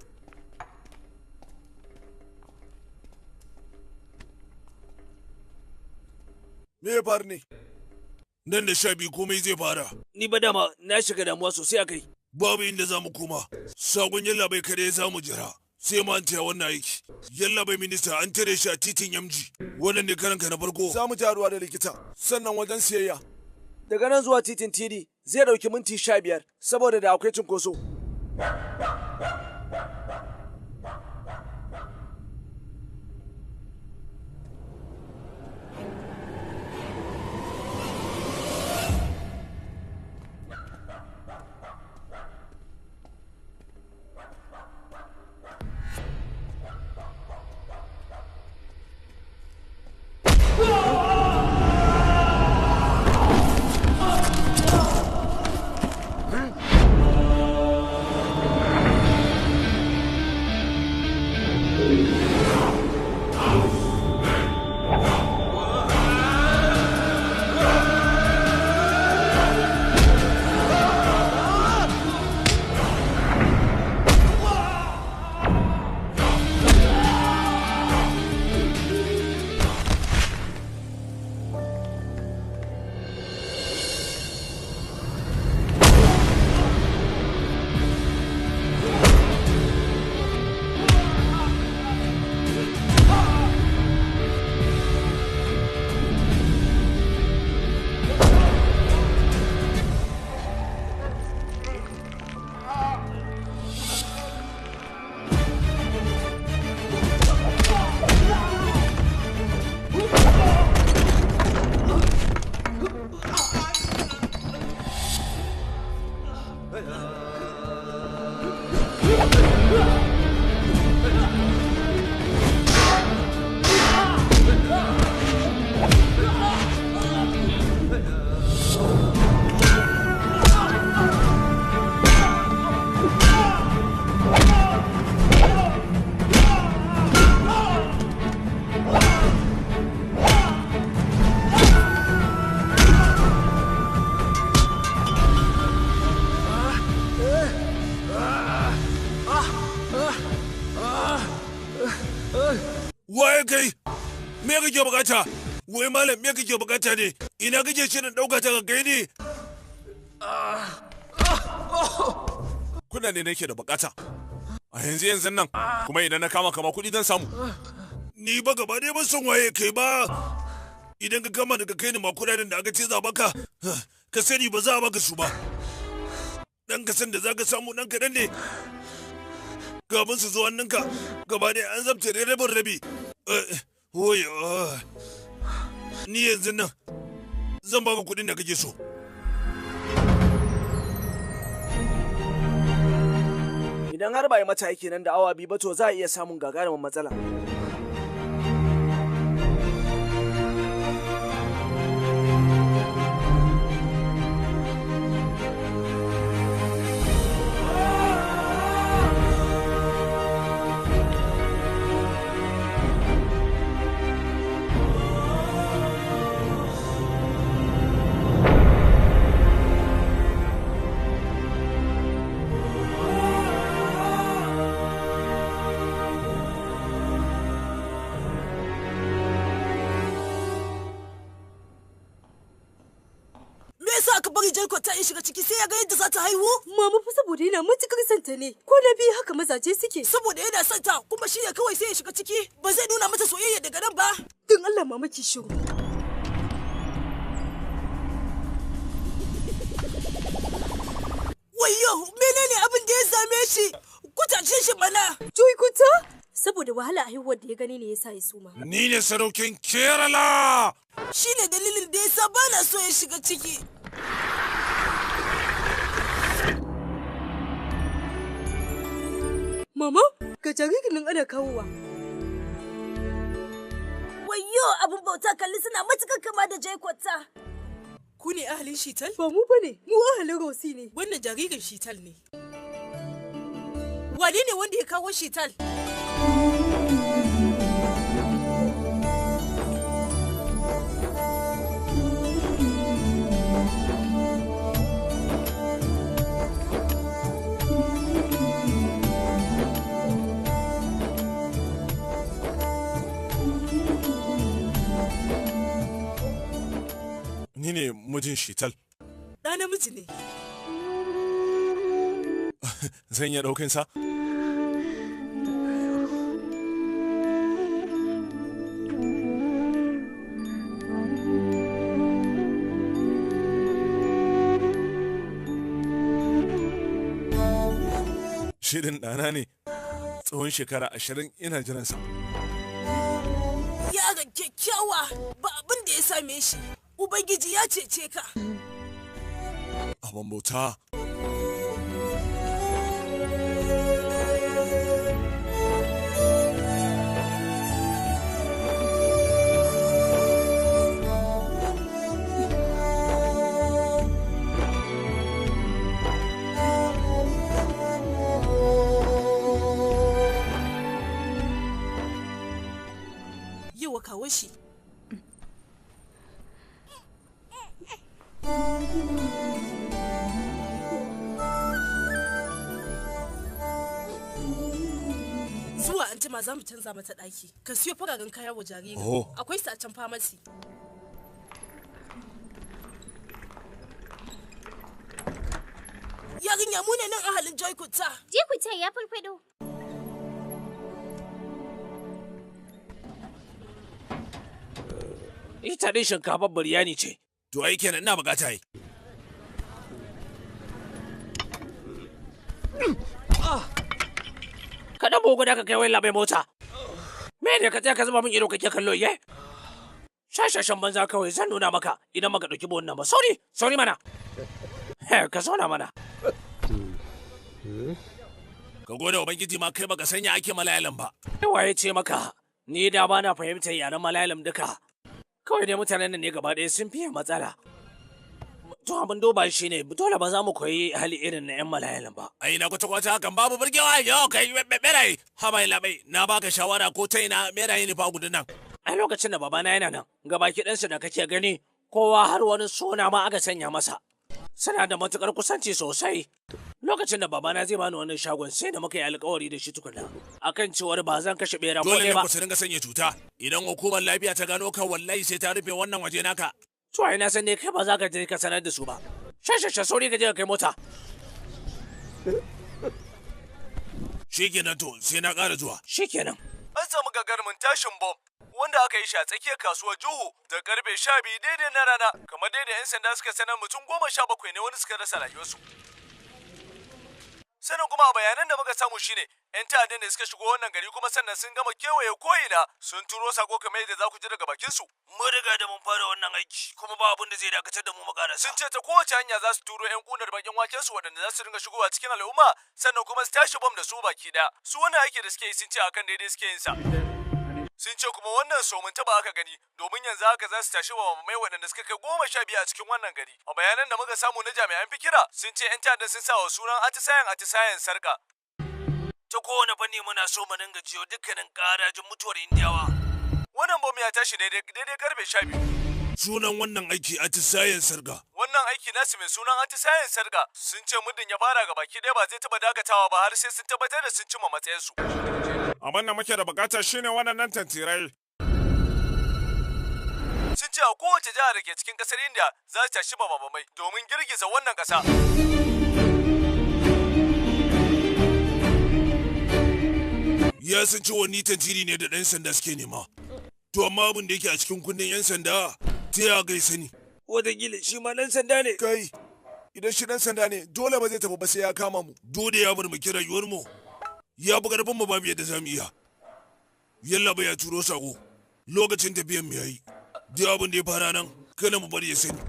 Me ya faru ne? Nan da 12 komai zai fara. Ni ba dama na shiga damuwa sosai a kai. Babu inda za mu koma. Sakon yallaɓai kare za mu jira. Sai ma an taya wannan aiki. Yallaɓai minista an tare shi a titin Yamji. Wannan ne karanka na farko. Za mu jaruwa da likita sannan wajen siyayya. Daga nan zuwa titin Tidi zai ɗauki minti 15 saboda da akwai cunkoso. Waye kai? Me kake bukata? Wai malam me kake bukata ne? Ina kake shirin dauka ta kai ne? Kuna ne nake da bukata. A yanzu yanzu nan kuma idan na kama kama kuɗi zan samu. Ni ba gaba ɗaya ban san waye kai ba. Idan ka kama daga kai ni ma kuɗaɗen da aka ce za baka, ka sani ba za a baka su ba. Dan ka san da za ka samu dan kaɗan ne. Kafin su zo hannunka gaba ɗaya an zabta rabin rabi. Ni yanzu nan zan baka kuɗin da kake so. Idan har ba yi mata aiki nan da awa 2 ba to za a iya samun gagarumin matsala. Ta ya shiga ciki sai ya ga yadda za ta haihu? Mama fa saboda yana matukar son ta ne. Ko na biyu haka mazaje suke. Saboda yana son ta kuma shi ne kawai sai ya shiga ciki ba zai nuna mata soyayya daga nan ba. Don Allah mama ki shiru. Wayyo menene abin da ya same shi? Kutace shi mana. Joy kuta? Saboda wahala haihuwar da ya gani ne yasa ya suma. Ni ne saraukin Kerala! Shi ne dalilin da yasa ba na so ya shiga ciki. Mama, ga jaririn nan ana kawowa. Wayyo, abin bauta kalli suna matukar kama da Jaikota. Ku ne ahalin Shital? Ba mu bane, mu ahalin Rosi ne. Wannan jaririn Shital ne. Wane ne wanda ya kawo Shital? Ni ne mijin Shital. Ɗa namiji ne. Zan iya ɗaukin sa? Shirin ɗana ne. Tsawon shekara 20 ina jiransa. Yaron kyakkyawa ba abin da ya same shi. Ubangiji ya cece ka. Abin bauta. Yawa kawo shi. Zuwa anjima za mu canza mata ɗaki. Ka siyo fararen kaya wa jaririn. Oh. Akwai su a can famasi. Yarinya mu ne nan ahalin Joykuta. Jikuta ya farfado. Ita dai shinkafar biryani ce. To ai kenan ina bukata yi. Ka dan bugu da ka kai wai labai mota. Me ne ka tsaya ka zuba min ido kake kallo ye? Shashashan banza kawai zan nuna maka idan baka dauki buhun nan ba. Sauri, sauri mana. He, ka zauna mana. Ka gode Ubangiji ma kai baka sanya ake malayalam ba. Waye ce maka ni da ba na fahimtar yaren malayalam duka. Kawai dai mutanen nan ne gaba ɗaya sun fiye matsala. To abin duba shi ne dole ba za mu koyi hali irin na 'yan malayalam ba. Ai na kwata kwata hakan babu burgewa yau kai beraye. Haba labai na baka shawara ko ta ina beraye ne fa gudun nan. A lokacin da babana yana nan gabaki ɗansa da kake gani kowa har wani suna ma aka sanya masa. Suna da matukar kusanci sosai. Lokacin da babana zai bani wannan shagon sai da muka yi alkawari da shi tukuna akan cewar ba zan kashe bera ko Dole ne ɗaya ba. ku su ringa sanya cuta. Idan hukumar lafiya ta gano ka wallahi sai ta rufe wannan waje naka. To ai na san ne kai ba za ka je ka sanar da su ba. Shashasha sauri ka je ka kai mota. Shikenan to sai na ƙara zuwa. Shikenan. An samu gagarumin tashin bom wanda aka yi shi a tsakiyar kasuwar Juhu da karfe 12 daidai na rana kamar daidai 'yan sanda suka sanar mutum 17 ne wani suka rasa rayuwarsu. Sannan kuma a bayanan da muka samu shine 'yan ta'addan da suka shigo wannan gari kuma sannan sun gama kewaye ko'ina sun turo sako kamar yadda za ku ji daga bakin su. Mun riga da mun fara wannan aiki kuma ba abin da zai dakatar da mu mu karasa. Sun ce ta kowace hanya za su turo 'yan kunar bakin waken su waɗanda za su ringa shigowa cikin al'umma sannan kuma su tashi bom da su baki ɗaya. Su wannan aiki da suke yi sun ce akan daidai suke yin sa. Sun ce kuma wannan somin taba aka gani domin yanzu haka za su tashi wa mai waɗanda suka kai 15 a cikin wannan gari. A bayanan da muka samu na jami'an fikira sun ce 'yan ta'adda sun sa wa sunan atisayen sarka. Ta kowane fanni muna so mu dinga jiyo dukkanin ƙarajin mutuwar Indiyawa. Wannan bom ya tashi daidai karfe 12. Sunan wannan aiki atisayen sarka. Wannan aiki nasu mai sunan atisayen sarka sun ce muddin ya fara ga baki ɗaya ba zai taɓa dakatawa ba har sai sun tabbatar da sun cimma matsayinsu. Abin da muke da bukata shine waɗannan tantirai. Sun ce a kowace jihar da ke cikin ƙasar India za su tashi bamabamai domin girgiza wannan ƙasa. Ya san cewa ni tantiri ne da ɗan sanda suke nema. To amma abin da yake a cikin kundin 'yan sanda ta ya gai sani. Wataƙila shi ma ɗan sanda ne. Kai, idan shi ɗan sanda ne dole ba zai tafi ba sai ya kama mu. Dole ya bar mu kira rayuwar mu. Ya fi karfin mu babu yadda za mu iya. Yalla bai ya turo sako. Lokacin tafiyan mu yayi. Duk abin da ya fara nan kada mu bari ya sani.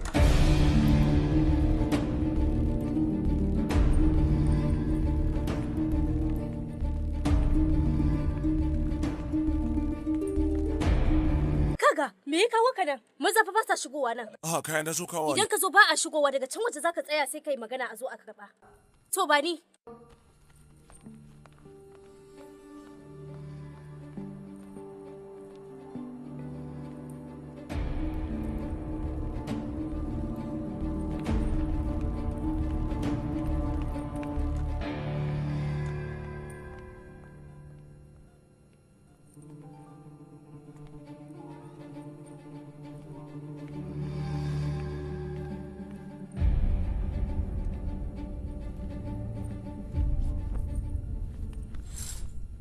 Kaga, me ya kawo ka nan? Maza fa ba sa shigowa nan. Ah, kayan na so kawo. Idan ka zo ba a shigowa daga can waje zaka tsaya sai kai magana a zo a karba. To ba ni.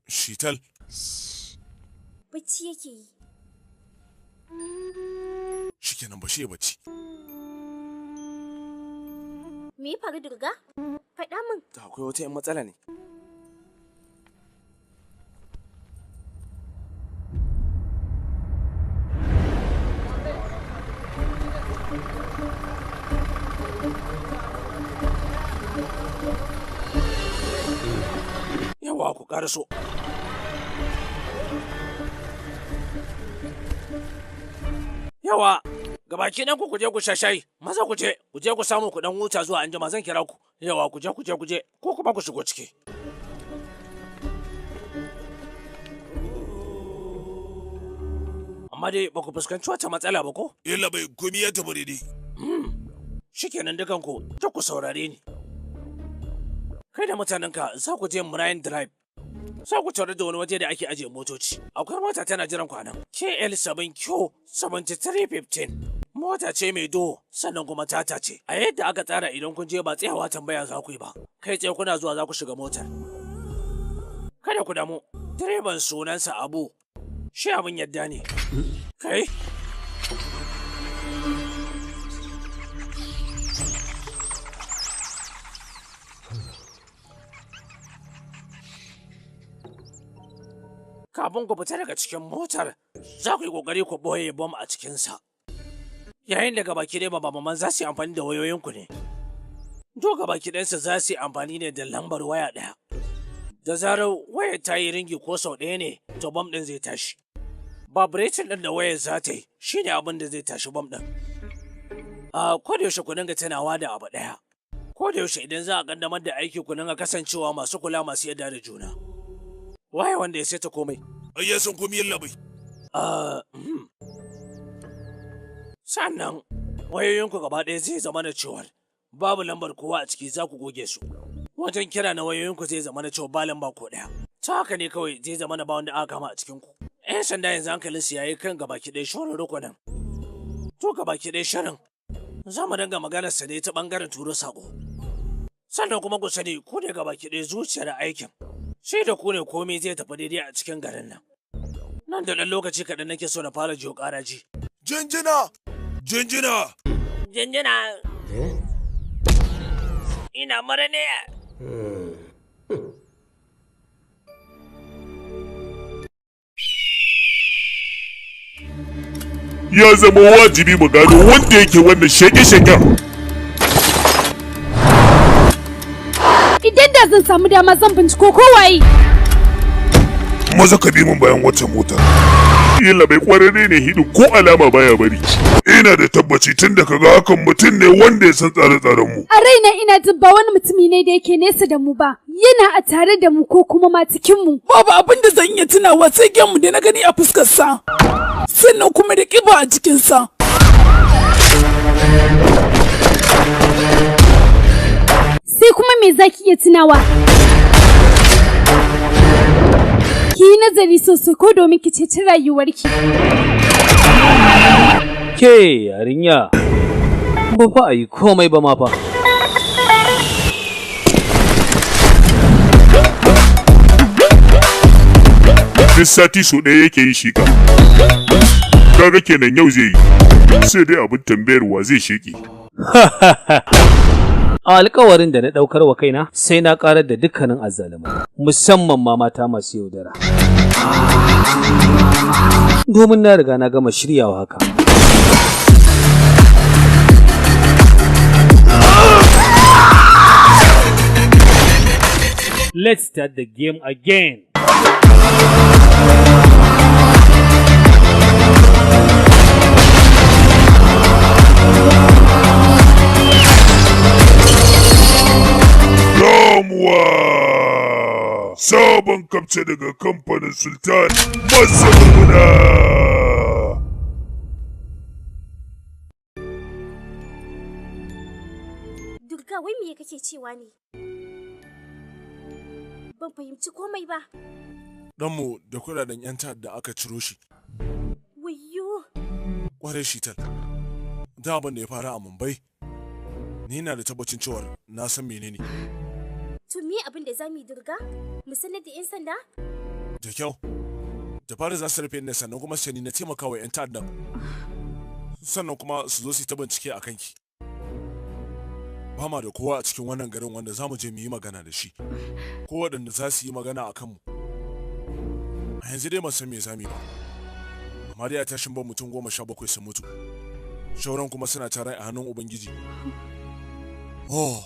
Shital. Bacci yake yi. Shikenan ba shi ya bacci. Me ya faru Durga? Faɗa min. Da akwai wata 'yan matsala ne. Yawa ku ƙaraso. Yawa, gabaki ɗan ku kuje ku sha shayi, maza ku je, ku je ku samu ku dan huta zuwa anjima zan kira ku. Yawa ku je ku je ku je, ko kuma ku shigo ciki. Amma dai ba ku fuskanci wata matsala ba ko? Yalla bai komi ya tafi daidai. Shikenan dukan ku, ta ku saurare ni. Kai da mutanenka za ku je Marine Drive. Za ku tare da wani waje da ake ajiye motoci. Akwai mota tana jiran ku a nan. KL 7Q 7315. Mota ce mai duhu sannan kuma tata ce. A yadda aka tsara idan kun je ba tsayawa tambaya za ku yi ba. Kai tsaye kuna zuwa za ku shiga motar. Kada ku damu. Direban sunansa Abu. Shi abin yadda ne. Kai. Kafin ku fita daga cikin motar, za ku yi ƙoƙari ku ɓoye bom a cikinsa. Yayin da gabaki ɗaya babaman za su yi amfani da wayoyinku ne. To gabaki ɗayansu za su yi amfani ne da lambar waya ɗaya. Da zarar wayar ta yi ringi ko sau ɗaya ne, to bom ɗin zai tashi. Vibration ɗin da wayar za ta yi shi ne abin da zai tashi bom ɗin. A yaushe ku dinga tunawa da abu ɗaya. Yaushe idan za a ƙaddamar da aiki ku dinga kasancewa masu kula masu yadda da juna. Waye wanda ya saita komai? Ai ya san komai yalla bai. Sannan wayoyinku gaba ɗaya zai zama da cewar babu lambar kowa a ciki za ku goge su. Wajen kira na wayoyinku zai zama da cewa ba lamba ko ɗaya. Ta haka ne kawai zai zama na ba wanda aka kama a cikin ku. 'Yan sanda yanzu hankalin su yayi kan gabaki ɗaya shirin rukunin. To gabaki ɗaya shirin za mu dinga maganar sa ne ta ɓangaren turo saƙo. Sannan kuma ku sani ku ne gabaki ɗaya zuciyar aikin. Sai da ku ne komai zai tafi daidai a cikin garin nan. Nan da ɗan lokaci kaɗan nake so na fara jiyo ƙaraji. Jinjina! Jinjina! Jinjina! Ina mara ne! Ya zama wajibi mu gano wanda yake wannan sheke-sheken. Idan da zan samu dama zan binciko ko waye. Maza ka bi mun bayan wata mota. Yalla bai kwararre ne hidu ko alama baya bari. Ina da tabbaci tun da kaga hakan mutum ne wanda ya san tsare-tsaren mu. A raina ina jin ba wani mutumi ne da yake nesa da mu ba. Yana a tare da mu ko kuma ma cikin mu. Babu abin da zan iya tunawa sai gemu da na gani a fuskarsa. Sannan kuma da kiba a jikinsa. Sai kuma me zaki iya tunawa? Ki yi nazari sosai ko domin ki ceci rayuwarki. Ke yarinya, ba fa a yi komai ba ma fa. Duk sati sau ɗaya yake yi shika. Kaga kenan yau zai yi. Sai dai abin tambayar wa zai sheki. A alkawarin da na ɗaukar wa kaina sai na ƙarar da dukkanin azzalumai, musamman ma mata masu yaudara. Domin na riga na gama shiryawa haka. Let's start the game again. Ramuwa! Sabon kamce daga kamfanin Sultan Masamuna! Durga wai me kake cewa ne? Ban fahimci komai ba. Ɗanmu da kuɗaɗen 'yan ta'adda aka ciro shi. Wayyo! Kwarai Shital. Da abin da ya fara a Mumbai, ni na da tabbacin cewar na san menene. To me abin da zamu yi Durga? Mu sanar da 'yan sanda? Da kyau. Da fara za su rufe ni sannan kuma su ni na taimaka wa 'yan ta'addan. Sannan kuma su zo su yi ta bincike a kanki. Ba ma da kowa a cikin wannan garin wanda za mu je mu yi magana da shi. Ko waɗanda za su yi magana a kanmu. A yanzu dai ban san me za mu yi ba. Amma dai a tashin ban mutum 17 sun mutu. Shauran kuma suna tare a hannun Ubangiji. Oh,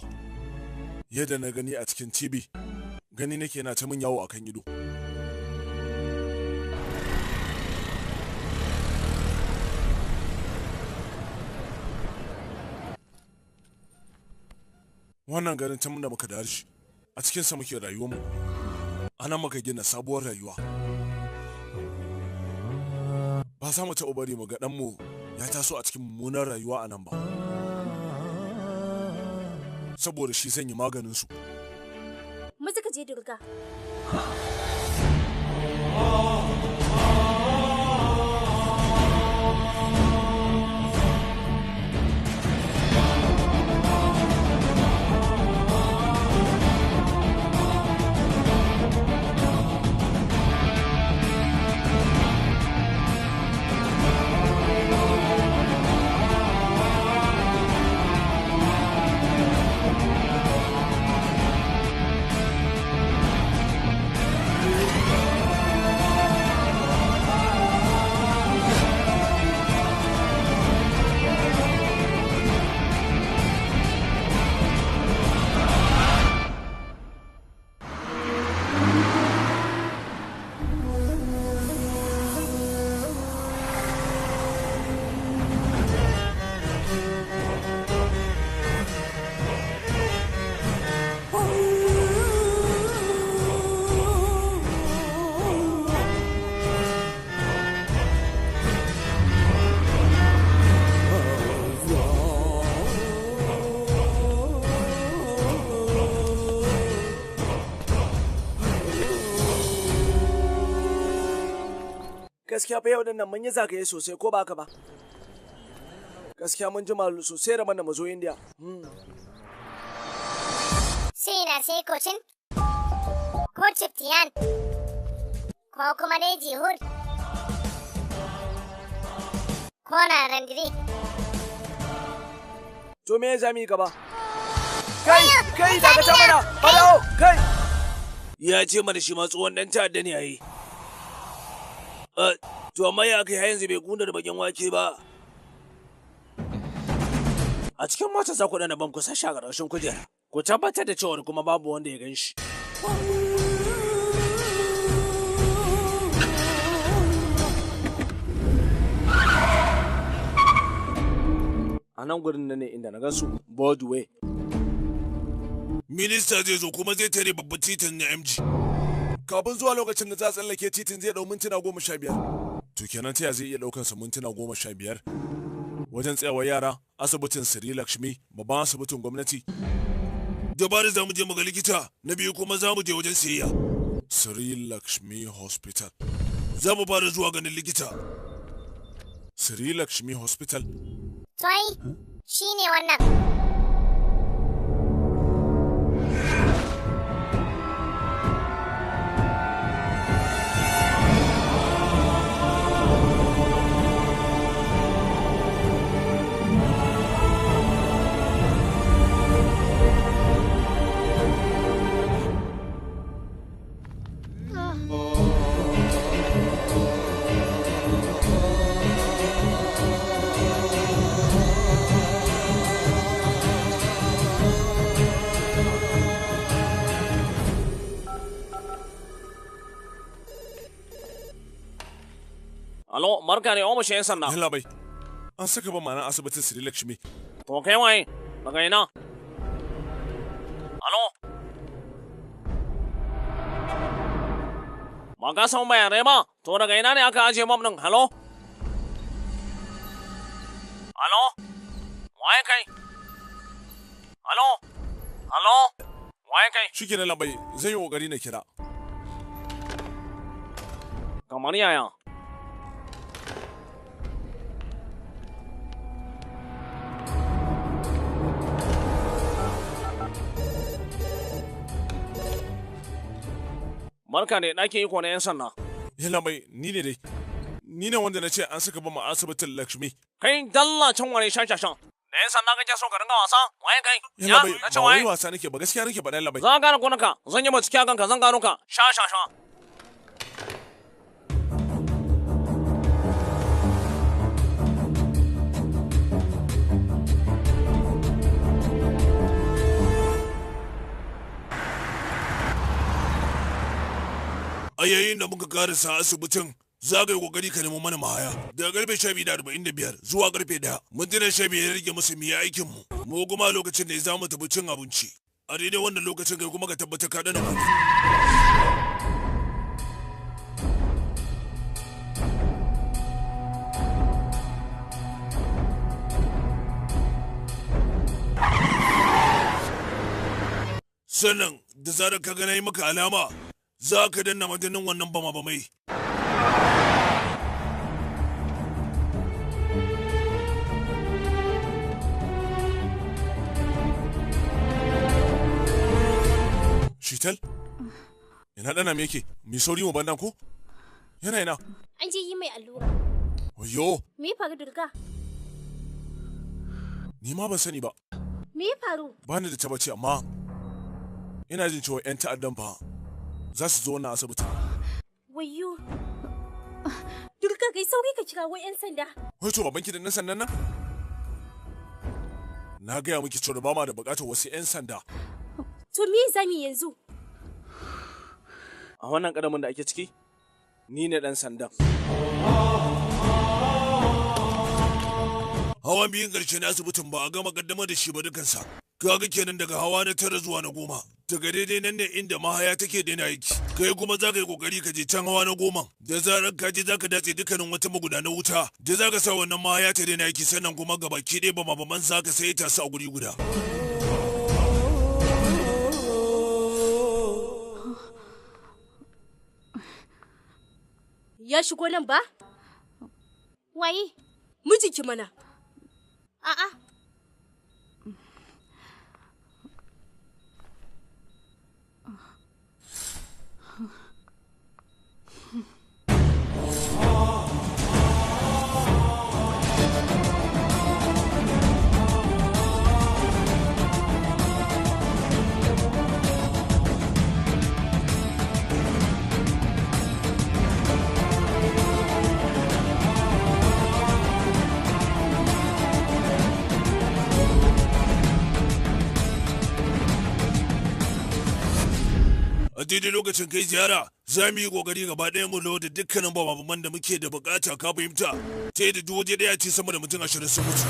yadda na gani a cikin TV, gani nake yana ta min yawo a kan ido. Wannan garin tun da muka da shi, a cikinsa muke rayuwarmu. Ana muka gina sabuwar rayuwa. Ba za mu taɓa bari mu ga ɗanmu ya taso a cikin mummunar rayuwa a nan ba. Saboda shi zan yi maganin su. Maza ka je Durga. Gaskiya fa yau nan mun yi zagaye sosai ko ba haka ba? Gaskiya mun jima sosai da da mu zo India. Sai na sai kocin ko Chiptiyan ko kuma dai Jihur ko na Randiri. To me za mu yi gaba? Kai, kai, dakata mana, barawo, kai! Ya ce mana shi ma tsohon dan ta'adda ne yayi. To amma ya kai har yanzu bai kuna da bakin wake ba. A cikin mota za ku ɗana bam ku sashi a ƙarƙashin kujera. Ku tabbatar da cewar kuma babu wanda ya gan shi. A nan gurin nan ne inda na gansu Broadway. Minista zai zo kuma zai tare babban titin na MG. Kafin zuwa lokacin da za a tsallake titin zai ɗau mintuna 15. To kenan ta ya zai iya ɗaukar sa mintuna 15? Wajen tsayawar yara, asibitin Sri Lakshmi, babban asibitin gwamnati. Dabara za mu je mu ga likita, na biyu kuma za mu je wajen siyayya. Sri Lakshmi Hospital. Za mu fara zuwa ganin likita. Sri Lakshmi Hospital. To ai, shi ne wannan. Alo, barka ne ofishin 'yan sanda. Yalla bai. An saka ban ma'ana asibitin Sri Lakshmi. To kai waye? Daga ina? Alo? Ba ka san bayanai ba? To daga ina ne aka ajiye bam ɗin? Halo? Alo? Waye kai? Alo? Alo? Waye kai? Shikenan labai, zai yi kokari na kira. Kamar yaya? Barka ne ɗakin iko na 'yan sanda. Yalla bai, ni ne dai. Ni ne wanda na ce an saka ban ma asibitin Lakshmi. Kai dalla can ware shashashan. Da 'yan sanda kake so ka ringa wasa? Waye kai? Yalla bai, na ce ba wai waye? wasa nake ba gaskiya nake faɗa yalla bai. Zan gane gonaka, zan yi bincike a kanka, zan gano ka. Shashashan. A yayin da muka karasa asibitin, za ka yi kokari ka nemo mana mahaya. Daga karfe 12:45 zuwa karfe 1, mintuna 15 ya rage musu mu yi aikin mu. Mu kuma lokacin ne za mu tafi cin abinci. A daidai wannan lokacin kai kuma ka tabbatar ka dana kuɗi. Sannan da zarar ka ga na yi maka alama, za ka danna madanin wannan bama-bamai. Shital? Ina ɗana me yake? Mai sauri mu bandan ko? Yana ina. An je yi mai allura. Wayo, Me ya faru Durga? ni ma ban sani ba. Me ya faru? Ba ni da tabbaci amma ina jin cewa 'yan ta'addan fa za su zo wannan asibitin. Wayyo. Durga kai sauri ka kira wai 'yan sanda. Wai to babanki da ɗan sandan nan? Na gaya miki cewa ba ma da buƙatar wasu 'yan sanda. To me za mu yi yanzu? A wannan ƙaramin da ake ciki, ni ne ɗan sandan. Hawan biyun ƙarshe na asibitin ba a gama kaddamar da shi ba dukansa. Kaga kenan daga hawa na 9 zuwa na 10. Daga daidai nan ne inda mahaya take daina aiki. Kai kuma za ka yi kokari ka je can hawa na 10. Da zarar ka je za ka datse dukkanin wata magudanar wuta. Da za ka sa wannan mahaya ta daina aiki sannan kuma gabaki ɗaya bama-baman za ka sai ta su a guri guda. Ya shigo nan ba? Waye? Mijinki mana. A'a. Daidai lokacin kai ziyara, za mu yi kokari gaba ɗaya mu loda dukkanin bababan da muke da bukata, ka fahimta? Ta yadda duk waje ɗaya ce sama da mutum 20 sun mutu.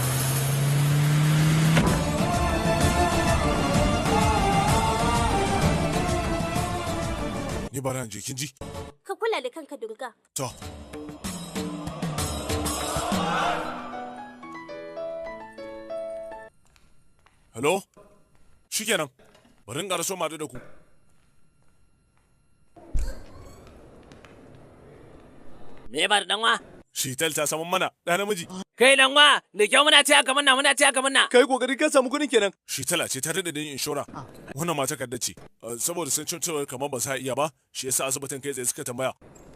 Ni ba ran je, kin ji? Ka kula da kanka, Durga. To. Hello? Shikenan. Bari in ƙara so mu haɗu da ku. Me ba da danwa? Shital ta samu mana ɗa namiji. Kai danwa, da kyau muna taya ka murna, muna taya ka murna. Kai kokari ka samu kuɗin kenan. Shitala ce ta daɗe da yin inshora. Wannan ma takarda ce. Saboda sun cin cewa kamar ba sa iya ba, shi yasa asibitin kai tsaye suka tambaya.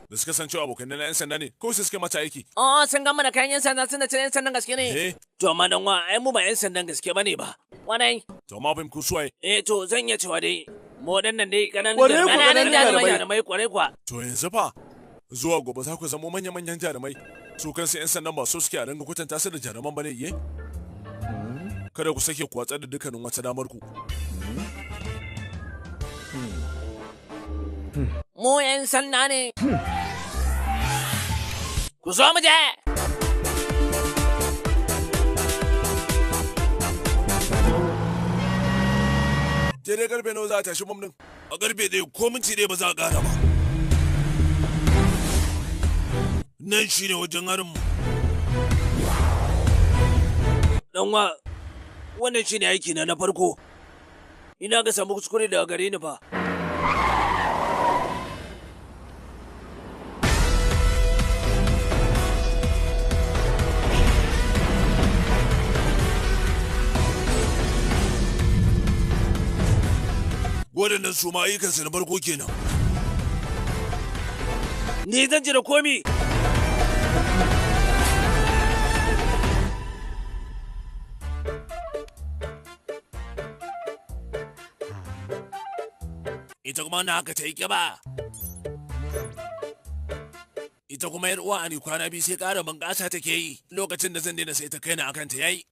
Da suka san cewa abokan na 'yan sanda ne, kawai sai suka mata aiki. Oh, sun gama da kayan 'yan sanda, suna cin 'yan sandan gaske ne. Eh. To amma danwa, ai mu ba 'yan sandan gaske bane ba. Wanai. To amma fahim ku suwaye. Eh to zan iya cewa dai mu waɗannan dai ƙananan Kwarai kuwa, jarumai. ƙananan jarumai. Jarumai kwarai kuwa. To yanzu fa zuwa gobe za ku zamo manya-manyan jarumai. Su kansu 'yan sandan ba so suke a dinga kwatanta su da jaruman bane iye? Kada ku sake ku watsar da dukkanin wata damar ku. Mu 'yan sanda ne. Ku zo mu je. Daidai karfe nawa za a tashi bom din? A karfe 1 ko minti 1 ba za a ƙara ba. Nan shine wajen harin mu. Danwa, wannan shine aiki na na farko. Ina ga samu kuskure daga gare ni fa. Waɗannan su ma ayyukansu na farko kenan. Ni zan jira komi. Ita kuma na haka ta yi ƙiba. Ita kuma yar uwa ne kwana biyu sai ƙara bunƙasa take yi, lokacin da zan daina sai ta kaina akan ta yayi.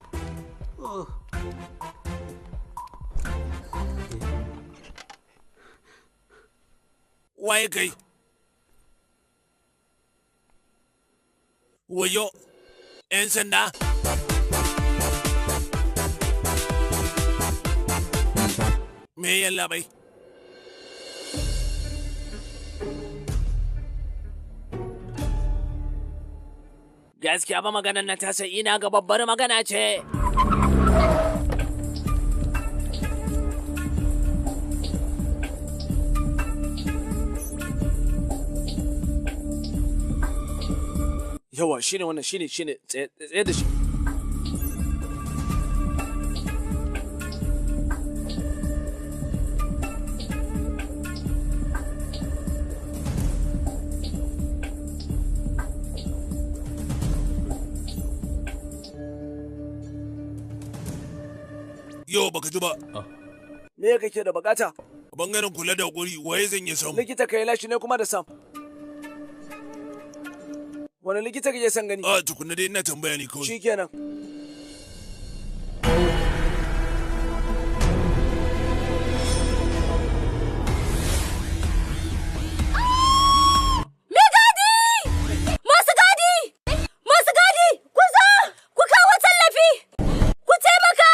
Waye kai? Wayo, 'yan sanda. Me yalla bai? Gaskiya ba maganan nan ta sai ina ga babbar magana ce. Yawa shine wannan, shine shine tsaye tsaye da shi. Yau baka ji ba. Me kake da bukata? A bangaren kula da guri waye zan iya samu? Likita kai lashi ne kuma da Sam. Wani likita kake son gani? A tukunna dai ina tambaya ne kawai. Shikenan. Me gadi! Masu gadi! Masu gadi! Ku zo! Ku kawo tallafi! Ku taimaka!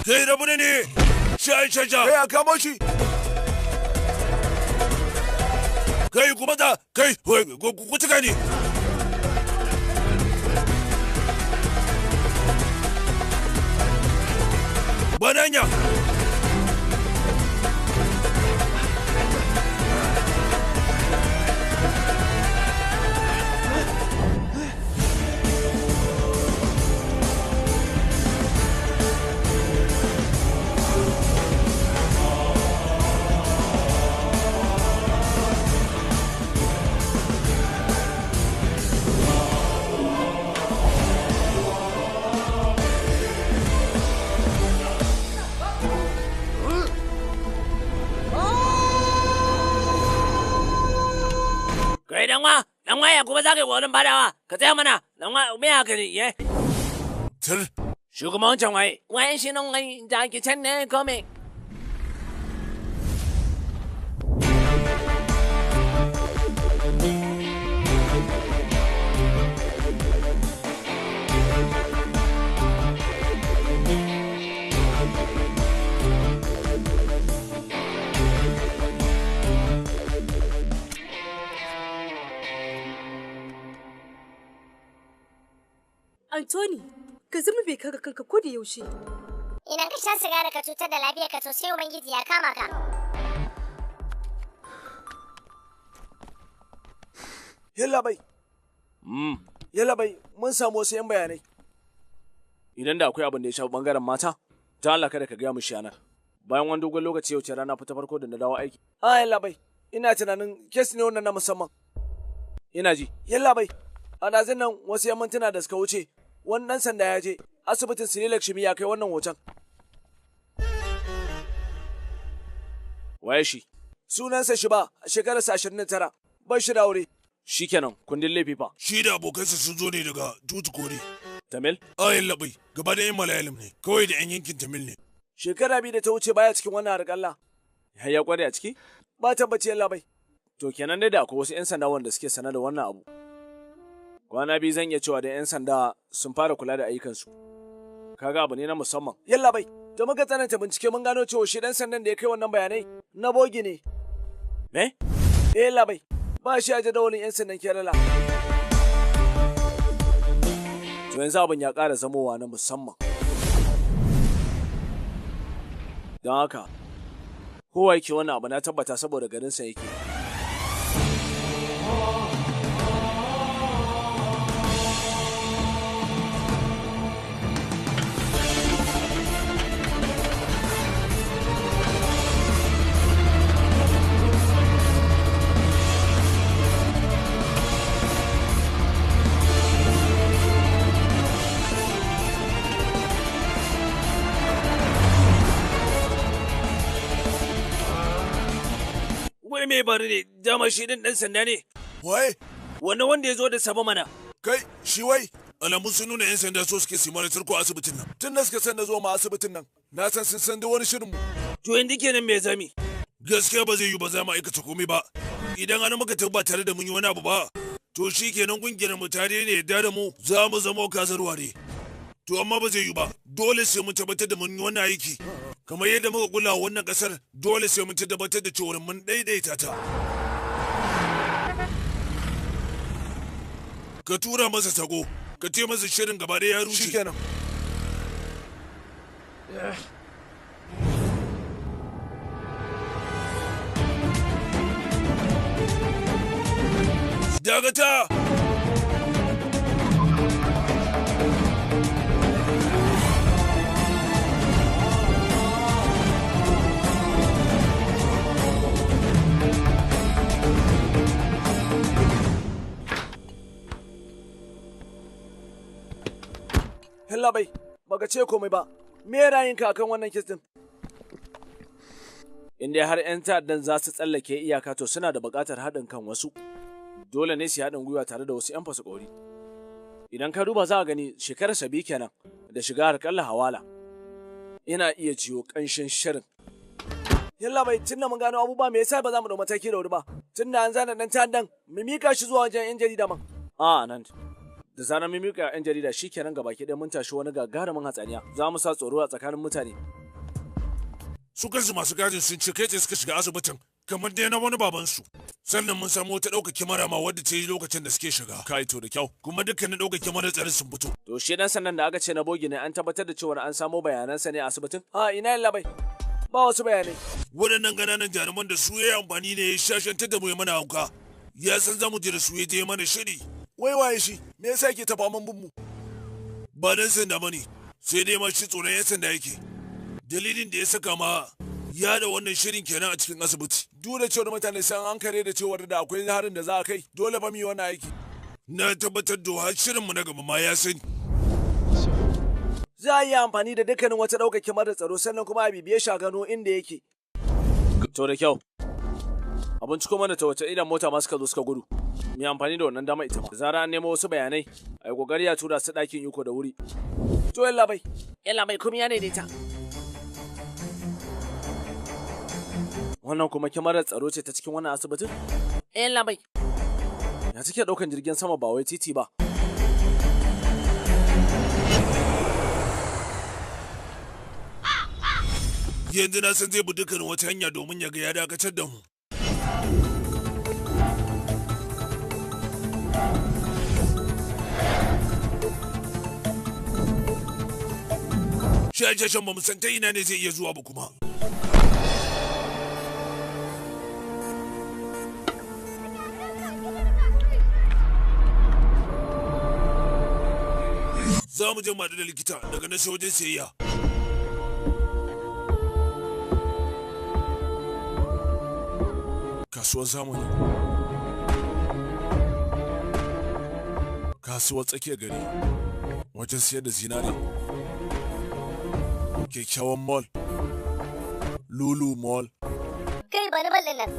Kai rabu da ne! Sha sha sha! Kai a kamo shi! Kai kuma da kai ku cika ni! Bananya! Kai danwa, danwa ya kuma za ka yi wurin badawa, ka tsaya mana, danwa me haka ne, ye? Tir. Shi kuma wancan waye, waye shi nan wai, Jackie Chan ne ko me? Tony, ka zama bai kare kanka ko da yaushe. Idan ka sha sigari ka cutar da lafiyarka to sai Ubangiji ya kama ka. Yalla bai. Yalla bai, mun samu wasu 'yan bayanai. Idan da akwai abin da ya shafi bangaren mata, ta Allah kada ka gaya mu shi nan. Bayan wani dogon lokaci yau ce rana ta farko da na dawo aiki. Ah yalla bai, ina tunanin kes ne wannan na musamman. Ina ji. Yalla bai, a ɗazun nan wasu 'yan mintuna da suka wuce, wani ɗan sanda ya je asibitin Sinilak Shimi ya kai wannan hoton. Waye shi? Sunansa shi ba, shekararsa 29, ban shi da aure. Shikenan, kundin laifi fa. Shi da abokansa sun zo ne daga Tutukori. Tamil? Ayin labai, gaba da 'yan Malayalam ne, kawai da 'yan yankin Tamil ne. Shekara 2 da ta wuce baya cikin wannan harƙalla. Ya kware a ciki? Ba tabbaci yalla bai. To kenan dai da akwai wasu 'yan sanda wanda suke sanar da wannan abu. Kwana 2 zan iya cewa da 'yan sanda sun fara kula da ayyukansu. Kaga abu ne na musamman. Yalla bai, da muka tsananta bincike mun gano cewa shi dan sandan da ya kai wannan bayanai na bogi ne. Me? Eh yalla bai, ba shi a jadawalin 'yan sandan Kerala. To yanzu abin ya ƙara zamowa na musamman. Don haka, kowa yake wannan abu na tabbata saboda garinsa yake. Wai me bari ne, dama shi din dan sanda ne. Wai? Wannan wanda ya zo da sabo mana. Kai, shi wai? Alamun sun nuna 'yan sanda so suke su mana tarko a asibitin nan. Tun da suka san na zo ma asibitin nan, na san sun san da wani shirin mu. To yanzu kenan me zami? Gaskiya ba zai yi ba za mu aikata komai ba. Idan an muka tabba tare da mun yi wani abu ba, to shi kenan kungiyar mu tare ne yadda da mu za mu zama kazarwa ne. To amma ba zai yi ba, dole sai mun tabbatar da mun yi wani aiki. Kamar yadda muka kula wannan kasar, dole sai mun tabbatar da cewa mun daidaita ta. Ka tura masa sako, ka ce masa shirin gaba ɗaya ya rushe. Shikenan. Dakata! Yalla bai, baka ce komai ba. Me ra'ayinka akan wannan kes din? In dai har 'yan ta'addan za su tsallake iyaka to suna da buƙatar haɗin kan wasu. Dole ne su haɗin gwiwa tare da wasu 'yan fasakori. Idan ka duba za a gani shekarar 2 kenan da shiga harkar hawala. Ina iya jiyo ƙanshin shirin. Yalla bai, tunda mun gano abubuwa me yasa ba za mu ɗau mataki da wuri ba? Tunda an zana ɗan ta'addan, mu mika shi zuwa wajen 'yan jarida man. A nan. Da zarar mun miƙa 'yan jarida shikenan gabaki ɗaya mun tashi wani gagarumin hatsaniya. Za mu sa tsoro a tsakanin mutane. Su kansu masu gadin sun ce kai tsaye suka shiga asibitin kamar dai na wani babansu. Sannan mun samu wata ɗaukar kyamara ma wadda ta yi lokacin da suke shiga. Kai to da kyau. Kuma dukkanin ɗaukar kyamarar tsarin sun fito. To shi dan sandan da aka ce na bogi ne an tabbatar da cewa an samo bayanansa ne a asibitin? A ina yalla bai. Ba wasu bayanai. Waɗannan ƙananan jaruman da su ya yi amfani ne ya shashantar da mu ya mana hauka. Ya san za mu je da su ya je mana shiri. Wai waye shi? Me yasa yake ta faman bin mu? Ba dan sanda bane, sai dai ma shi tsoron 'yan sanda yake. Dalilin da ya saka ma ya da wannan shirin kenan a cikin asibiti. Duk da cewar mutane sun an kare da cewar da akwai harin da za a kai, dole fa mu yi wannan aiki. Na tabbatar da har shirinmu na gaba ma ya sani. Za a iya amfani da dukkanin wata ɗaukar kyamarar tsaro sannan kuma a bibiye shi a gano inda yake. To da kyau. Abinci kuma da ta wace idan mota ma suka zo suka gudu. Mu yi amfani da wannan dama ita ma. Da zarar an nemo wasu bayanai, a yi kokari a tura su ɗakin iko da wuri. To yalla bai. Yalla bai kuma ya daidaita. Wannan kuma kyamarar tsaro ce ta cikin wannan asibitin? Yalla bai. Ya take ɗaukan jirgin sama ba wai titi ba. Yanzu na san zai bi dukkanin wata hanya domin ya ga ya dakatar da mu. Shashashan ba mu san ta ina ne zai iya zuwa ba kuma. Za mu je mu haɗu da likita daga nan sai wajen siyayya. Kasuwar zamani. Kasuwar tsakiyar gari. Wajen siyar da zinare. Kyakkyawan mall. Lulu Mall. Kai ba ni ballin nan.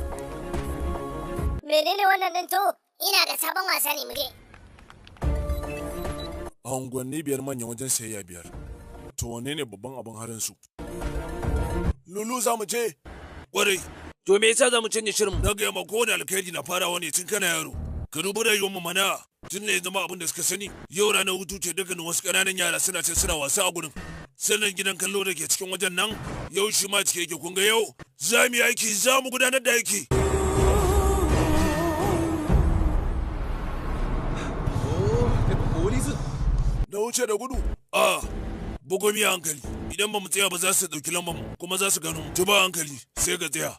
Menene wannan din to? Ina da sabon wasa ne muke. A unguwanni 5 manyan wajen sayayya 5. To wanne ne babban abin harin su? Lulu za mu je. Kwarai. To me yasa za mu canja shirin? Na gaya ma kowane alkhairi na farawa ne tun kana yaro. Ka dubi rayuwar mu mana. Tun da ya zama abin da suka sani. Yau ranar hutu ce dukkanin wasu ƙananan yara suna can suna wasa a gurin. Sannan gidan kallo da ke cikin wajen nan yau shi ma cike yake kun ga yau. Za mu yi aiki za mu gudanar da aiki. Na wuce da gudu. A bugomi a hankali. Idan ba mu tsaya ba za su ɗauki lambar mu kuma za su gano mu. Tuba hankali sai ka tsaya.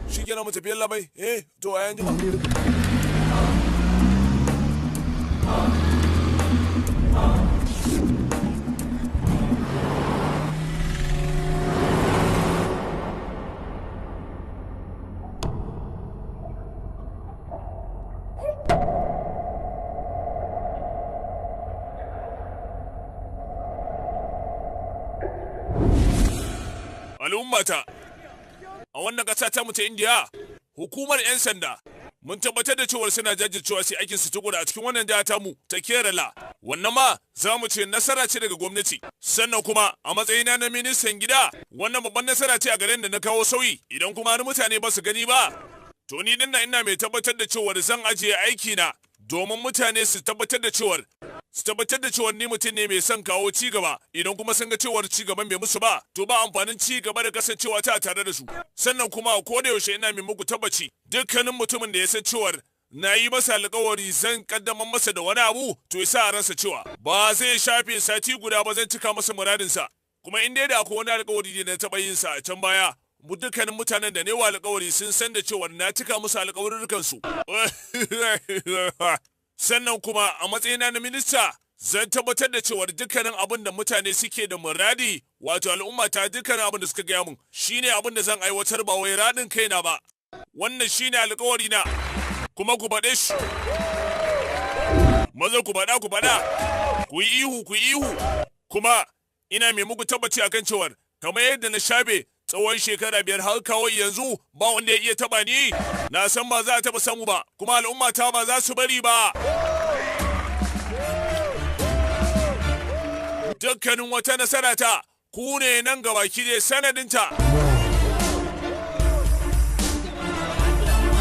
Shi kenan mu tafi labai. Eh, to a yanzu. Al'ummata, a wannan ƙasa ta mu ta Indiya, hukumar 'yan sanda mun tabbatar da cewar suna jajircewa sai aikin su tukura a cikin wannan jiha tamu ta Kerala. Wannan ma za mu ce nasara ce daga gwamnati. Sannan kuma a matsayina na ministan gida, wannan babban nasara ce a garin da na kawo sauyi. Idan kuma har mutane ba su gani ba, to ni din ina mai tabbatar da cewar zan ajiye aiki na domin mutane su tabbatar da cewar ni mutum ne mai son kawo ci gaba. Idan kuma sun ga cewar ci gaban bai musu ba, to ba amfanin ci gaba da kasancewa ta tare da su. Sannan kuma ko da yaushe ina mai muku tabbaci, dukkanin mutumin da ya san cewar na yi masa alkawari zan kaddamar masa da wani abu, to ya sa a ransa cewa ba zai shafe sati guda ba zan cika masa muradinsa. Kuma in dai da akwai wani alkawari da na taɓa yin sa a can baya, mu dukkanin mutanen da ne wa alkawari sun san da cewar na cika musu alkawarurrukansu. Sannan kuma a matsayina na minista zan tabbatar da cewar dukkanin abin da mutane suke da muradi, wato al'umma ta dukkanin abin da suka gaya mun shine abin da zan aiwatar ba wai radin kaina ba. Wannan shine alkawari na, kuma ku faɗe shi. Maza ku faɗa, ku faɗa, ku yi ihu, ku yi ihu. Kuma ina mai muku tabbaci akan cewar kamar yadda na shafe tsawon shekara 5 har kawo yanzu ba wanda ya iya taba ni. Na san ba za a taba samu ba, kuma al'umma ta ba za su bari ba. Dukkanin wata nasara ta ku ne nan gabaki ne sanadinta.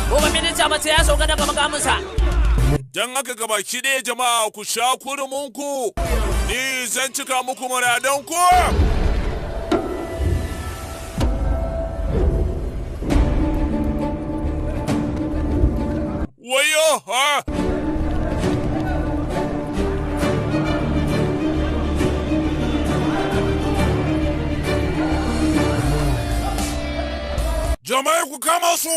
Kuma minista ba sai ya sauka daga mukaminsa. Don haka gabaki ɗaya jama'a ku sha kurmunku, ni zan cika muku muradanku. Wayo ha! Jama'a ku kama su!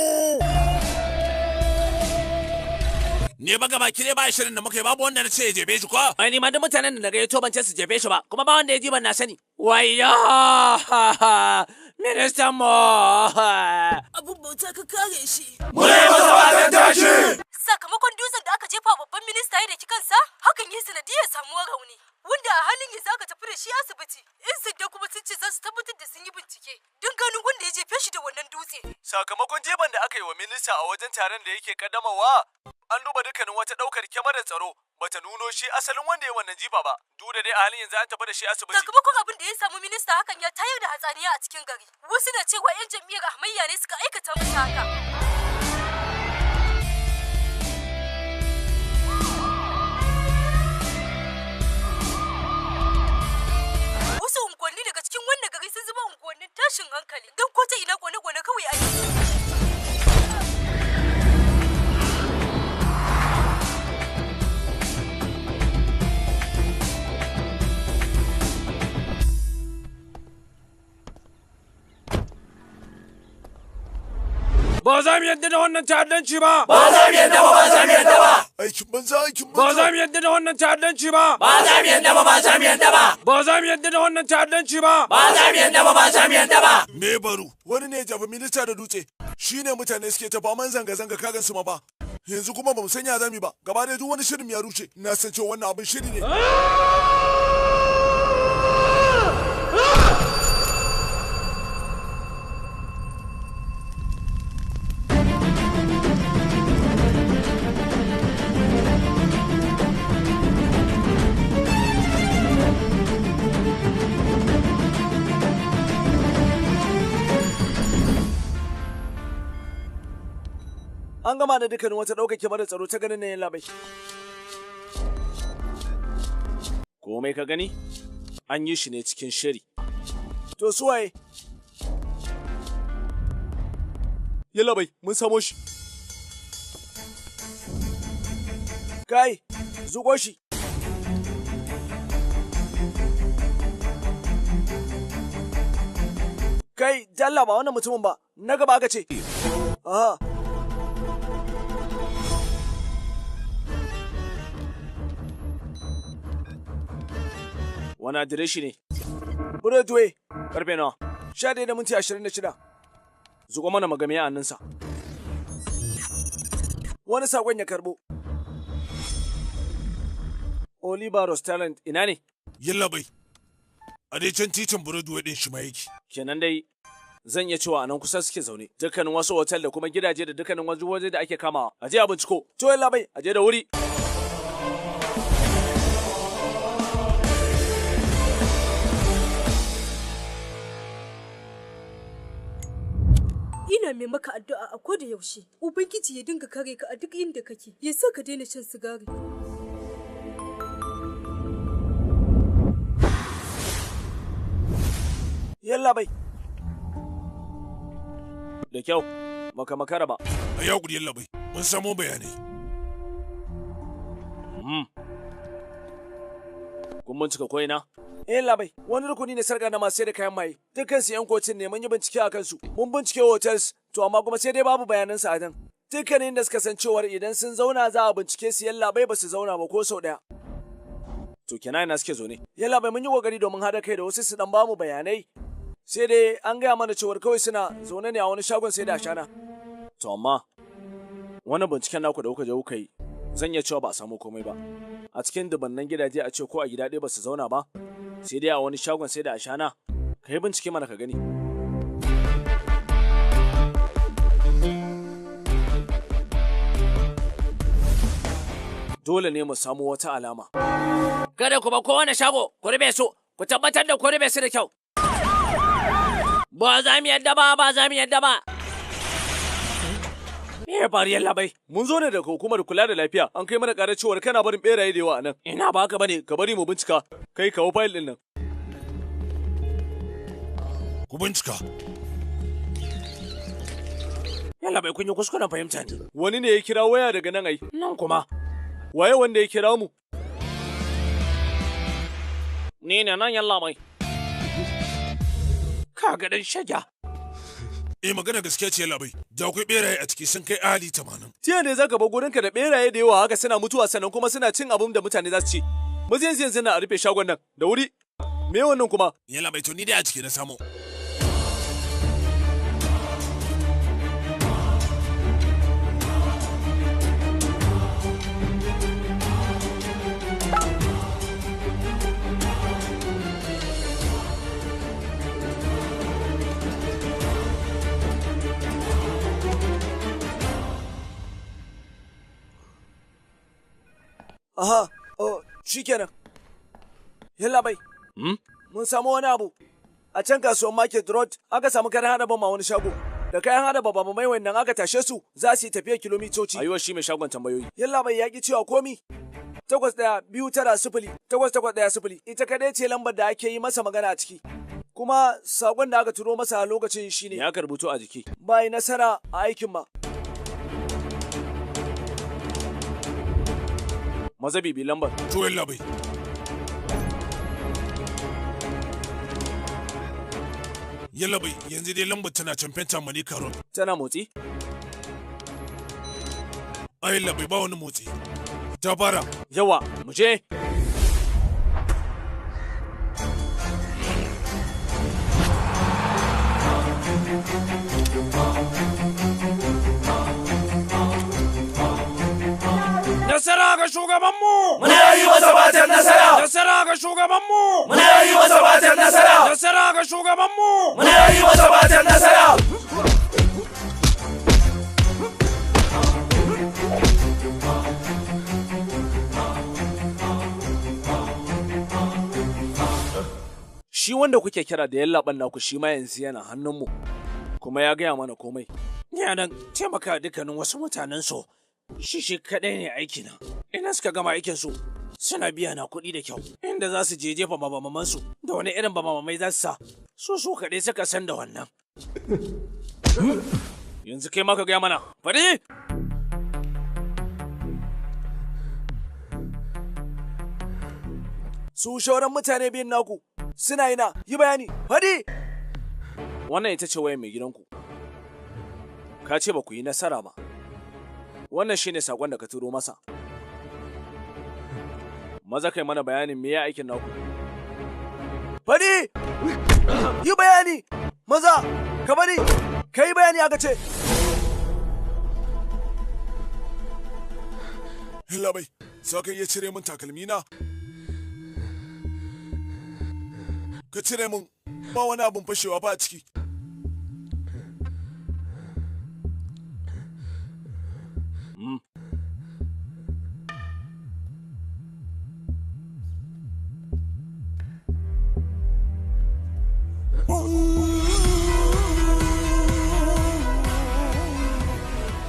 Ne ba gaba ki ne ba shirin da muka yi babu wanda na ce ya jebe shi ko? Ai ni ma duk mutanen da na gayyato ban ce su jebe shi ba, kuma ba wanda ya ji ban na sani. Wayo! Ministan mu! Abun bauta ka kare shi. Muna yi masa fatan tashi! Sakamakon dutsen da aka jefa babban minista ya daki kansa, hakan yi sanadiyar samuwar rauni. Wanda a halin yanzu aka tafi da shi asibiti. 'Yan sanda kuma sun ce za su tabbatar da sun yi bincike don gano wanda ya jefe shi da wannan dutse. Sakamakon jeban da aka yi wa minista a wajen taron da yake kaddamawa, an duba dukkanin wata daukar kyamarar tsaro bata nuno shi asalin wanda ya wannan jifa ba. Duk da dai a halin yanzu an tafi da shi asibiti. Sakamakon abin da ya samu minista hakan ya tayar da hatsaniya a cikin gari. Wasu na cewa 'yan jam'iyyar Ahmadiyya ne suka aikata masa haka. Wasu unguwanni daga cikin wannan gari sun zama unguwannin tashin hankali don ko ta ina kone-kone kawai ake. Ba za mu yadda da wannan ta'addanci ba. Ba za mu yadda ba, ba za mu yadda ba. Aikin banza, aikin banza. Ba za mu yadda da wannan ta'addanci ba. Ba za mu yadda ba, ba za mu yadda ba. Ba za mu yadda da wannan ta'addanci ba. Ba za mu yadda ba, ba za mu yadda ba. Me baro? Wani ne ya jabi minista da dutse. Shine mutane suke ta faman zanga-zanga kagan su ma ba. Yanzu kuma ba mu sanya zami ba. Gaba ɗaya duk wani shirin ya rushe. Na san cewa wannan abin shiri ne. An gama da dukkanin wata ɗaukar kyamarar tsaro ta ganin nan labai. Komai ka gani? An yi shi ne cikin shiri. To su waye? Yalla bai, mun samo shi. Kai, zuƙo shi. Kai, jalla ba wannan mutumin ba, na gaba aka ce. Aha. Wani adireshi ne? Broadway. Karfe nawa? 11:26. Zuƙo mana magami a hannunsa. Wani saƙon ya karɓo. Oliver Restaurant ina ne? Yalla bai. A dai can titin Broadway din shi ma yake. Kenan dai zan iya cewa a nan kusa suke zaune. Dukkanin wasu otal da kuma gidaje da dukkanin wasu waje da ake kamawa. A je a binciko. To yalla bai. A je da wuri. Ina mai maka addu'a a koda yaushe. Ubangiji ya dinga kare ka a duk inda kake, ya sa ka daina shan sigari. Yalla bai. Da kyau, baka makara ba. A yau yalla bai. Mun samo bayanai. Kun bincika ko ina? Eh labai, wani rukuni ne sarka na masu sayar da kayan maye. Dukkan su yan kotun ne mun yi bincike a kansu. Mun bincike hotels, to amma kuma sai dai babu bayanan su a nan. Dukkanin da suka san cewar idan sun zauna za a bincike su yalla bai ba su zauna ba ko sau ɗaya. To kenan ina suke zaune? Yalla bai mun yi kokari domin haɗa kai da wasu su dan bamu bayanai. Sai dai an gaya mana cewar kawai suna zaune ne a wani shagon sai da ashana. To amma wannan binciken naku da kuka je kuka yi zan iya cewa ba a samu komai ba. A cikin dubannan gidaje a ce ko a gida ɗaya ba su zauna ba, sai dai a wani shagon sai da ashana. Ka yi bincike mana ka gani. Dole ne mu samu wata alama. Kada ku ba kowane shago, ku rube su, ku tabbatar da ku rube su da kyau. Ba za mu yadda ba, ba za mu yadda ba. Me ya faru yalla bai? Mun zo ne daga hukumar kula da lafiya, an kai mana ƙarar cewar kana barin beraye da yawa a nan. Ina ba haka bane. Ka bari mu bincika, kai kawo fayil ɗin nan. Ku bincika. Yalla bai kun yi kuskuren fahimta ne. Wani ne ya kira waya daga nan ai. Nan kuma. Waye wanda ya kira mu? Ni ne nan yalla bai. Ka ga dan shaja. Eh magana gaskiya ce yalla bai. Da akwai beraye a ciki sun kai ahali 80. Tiya ne zaka bar gurinka da beraye da yawa haka suna mutuwa sannan kuma suna cin abin da mutane za su ci. Maza yanzu yanzu na a rufe shagon nan da wuri. Me wannan kuma? Yalla bai to ni dai a ciki na samu. Aha, oh, shikenan. Yalla bai. Mun samu wani abu. A can kasuwar Market Road aka samu kayan hada bama wani shago. Da kayan hada bama mai wannan aka tashe su za su yi tafiya kilomitoci. Ayuwa shi mai shagon tambayoyi. Yalla bai yaki cewa komi. 8 1 2 9 0 8 8 1 0 ita kadai ce lambar da ake yi masa magana a ciki. Kuma sakon da aka turo masa a lokacin shine. Ya karbuto a jiki. Bai nasara a aikin ba. Maza bibi lambar. To yalla bai. Yalla bai yanzu dai lambar tana can fenta Malika Road. Tana motsi? Ai labai ba wani motsi. Ta fara. Yawa, mu je. Nasara ga shugabanmu! Muna yi masa fatan nasara! Nasara ga shugabanmu! Muna yi masa fatan nasara! Nasara ga shugabanmu! Muna yi masa fatan nasara! Shi wanda kuke kira da yallaɓan naku shi ma yanzu yana hannunmu, kuma ya gaya mana komai. Ni nan taimaka dukkanin wasu mutanen su. Shi kaɗai ne aikina. Ina suka gama aikin su, suna biya na kuɗi da kyau. Inda za su je jefa babamaman su da wani irin babamamai za su sa. Su kaɗai suka san da wannan. Yanzu kai ma ka gaya mana. Faɗi! Su shauran mutane biyun naku suna ina yi bayani. Faɗi! Wannan ita ce wayar mai gidanku. Ka ce ba ku yi nasara ba. Wannan shine sakon da ka turo masa. Maza kai mana bayanin me ya aikin naku. Faɗi! Yi bayani! Maza! Ka bari! Ka yi bayani aka ce! Labai, za ka iya cire min takalmi na? Ka cire min ba wani abin fashewa ba a ciki.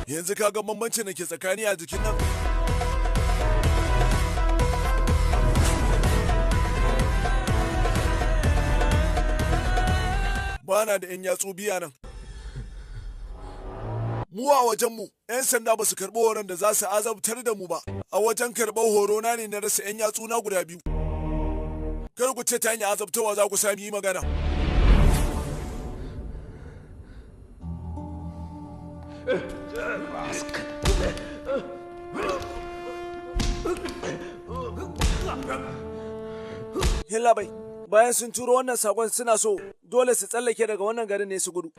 Yanzu ka ga bambancin da ke tsakani a jikin nan? Ba na da 'yan yatsu biya nan. Mu a wajenmu, 'yan sanda ba su karɓi horon da za su azabtar da mu ba. A wajen karɓar horo na ne na rasa 'yan yatsu na guda biyu. Kar ku ce ta hanyar azabtarwa za ku sami yi magana. Yallaɓai, bayan sun turo wannan sakon suna so dole su tsallake daga wannan garin ne su gudu.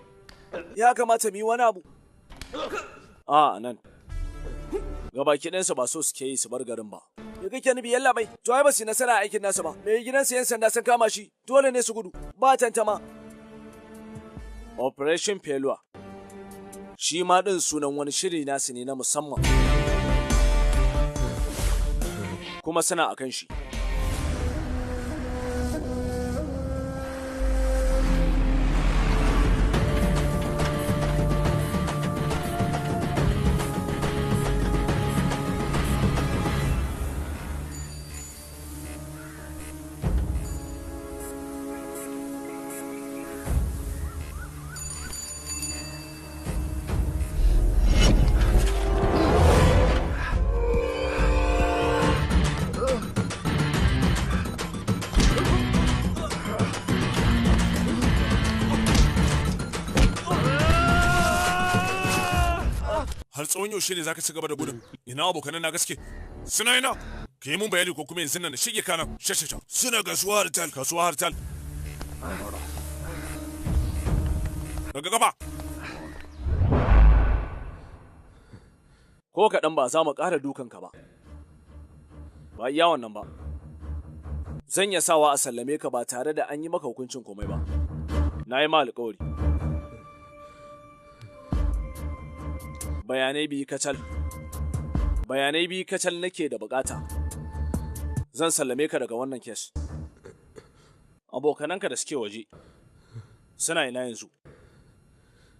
Ya kamata mu yi wani abu. A nan. Gabaki ɗayansu ba so suke yi su bar garin ba. Ya kake nufi yallaɓai, to ai ba su yi nasara a aikin nasu ba. Mai gidansu 'yan sanda sun kama shi, dole ne su gudu, ba tantama. Operation Failure. Shi ma ɗin sunan wani shiri nasu ne na musamman. Kuma suna a kan shi. Har tsawon yaushe ne zaka ci gaba da gudun? Ina abokanan na gaske? Suna ina? Ka yi mun bayani ko kuma yanzu nan na shige kanan. Shashasha. Suna kasuwa hartal. Kasuwa hartal. Daga gaba. Ko kaɗan ba za mu ƙara dukanka ba. Ba iya wannan ba. Zan iya sawa a sallame ka ba tare da an yi maka hukuncin komai ba. Na yi ma alƙawari. Bayanai biyu kacal. Bayanai biyu kacal nake da bukata. Zan sallame ka daga wannan kes. Abokananka da suke waje suna ina yanzu.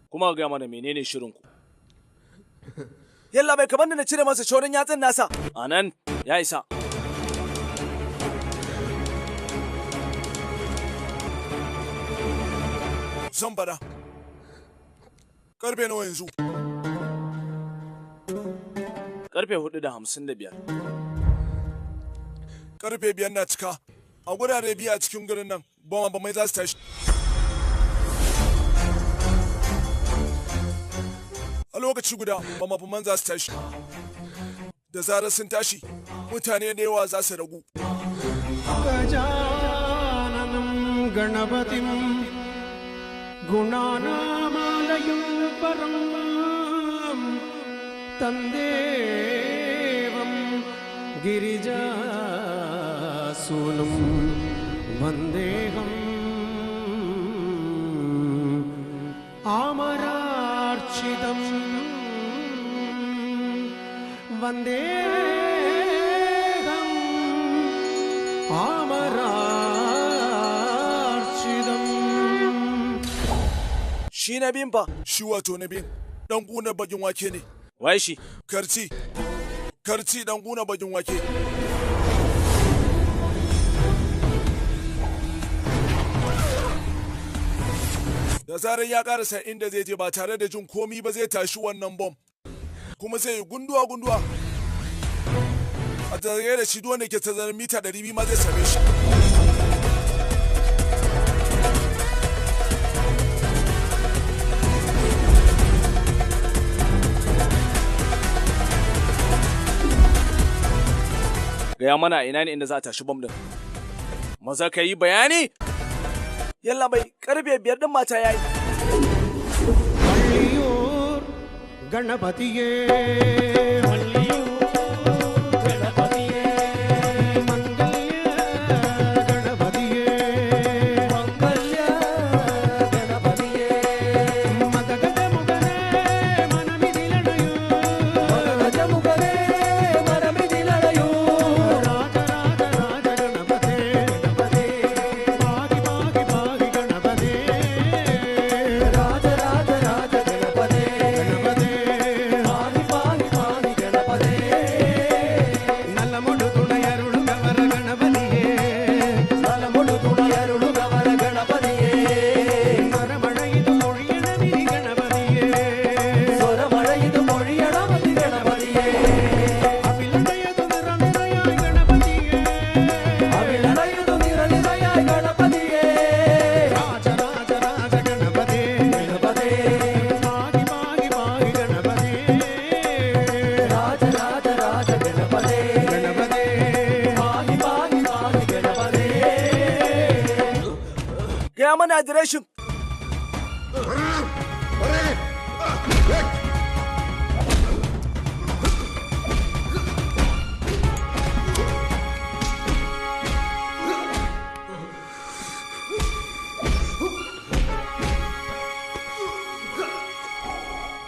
Kuma ka gaya mana menene shirinku. Yalla bai kamar da na cire masa shorin yatsun nasa. A nan ya isa. Zan fada. Karfe nawa yanzu? Karfe 4:55. Karfe 5 na cika. A gurare biyu a cikin garin nan, bama mai za su tashi. A lokaci guda, bama za su tashi. Da zarar sun tashi, mutane da yawa za su ragu. Gajananam Ganapatim Gunanamalayam Param Tandevam Girijasunam Vandeham Amararchidam Vandeham Amararchidam. Shi na biyun fa. Shi wato na biyun dan guna bakin wake ne. Waye shi? Karci. Karci dan guna bakin wake. Da zarar ya karasa inda zai je ba tare da jin komi ba zai tashi wannan bom. Kuma sai yi gunduwa gunduwa. A tare da shi duk wanda ke tazarar mita 200 ma zai same shi. Gaya mana ina ne inda za a tashi bom din. Maza ka yi bayani. Yalla bai 5:30 din mata yayi. Valliyur Ganapatiye Valliyur Ganapatiye Mangalya Ganapatiye Mangalya Ganapatiye Madagada mugane manamidilanayo Madagada mugane manamidilanayo Raja Raja Raja Ganapate Ganapate Pagi Pagi Pagi Ganapate Raja Raja Raja Ganapate Ganapate Pagi Pagi Pagi Ganapate Nalamudu Thunayarulugavara Ganapatiye Nalamudu Thunayarulugavara Ganapatiye Soramazhaidu Mozhiyanamiri Ganapatiye Soramazhaidu Mozhiyanamiri Ganapatiye Avilanayadu Niranirayai Ganapatiye Avilanayadu Niranirayai Ganapatiye Raja Raja Raja Ganapate Ganapate Pagi Pagi Pagi Ganapate Raja Raja Raja Ganapate Ganapate Pagi Pagi Pagi Ganapate. Gaya mana adireshin.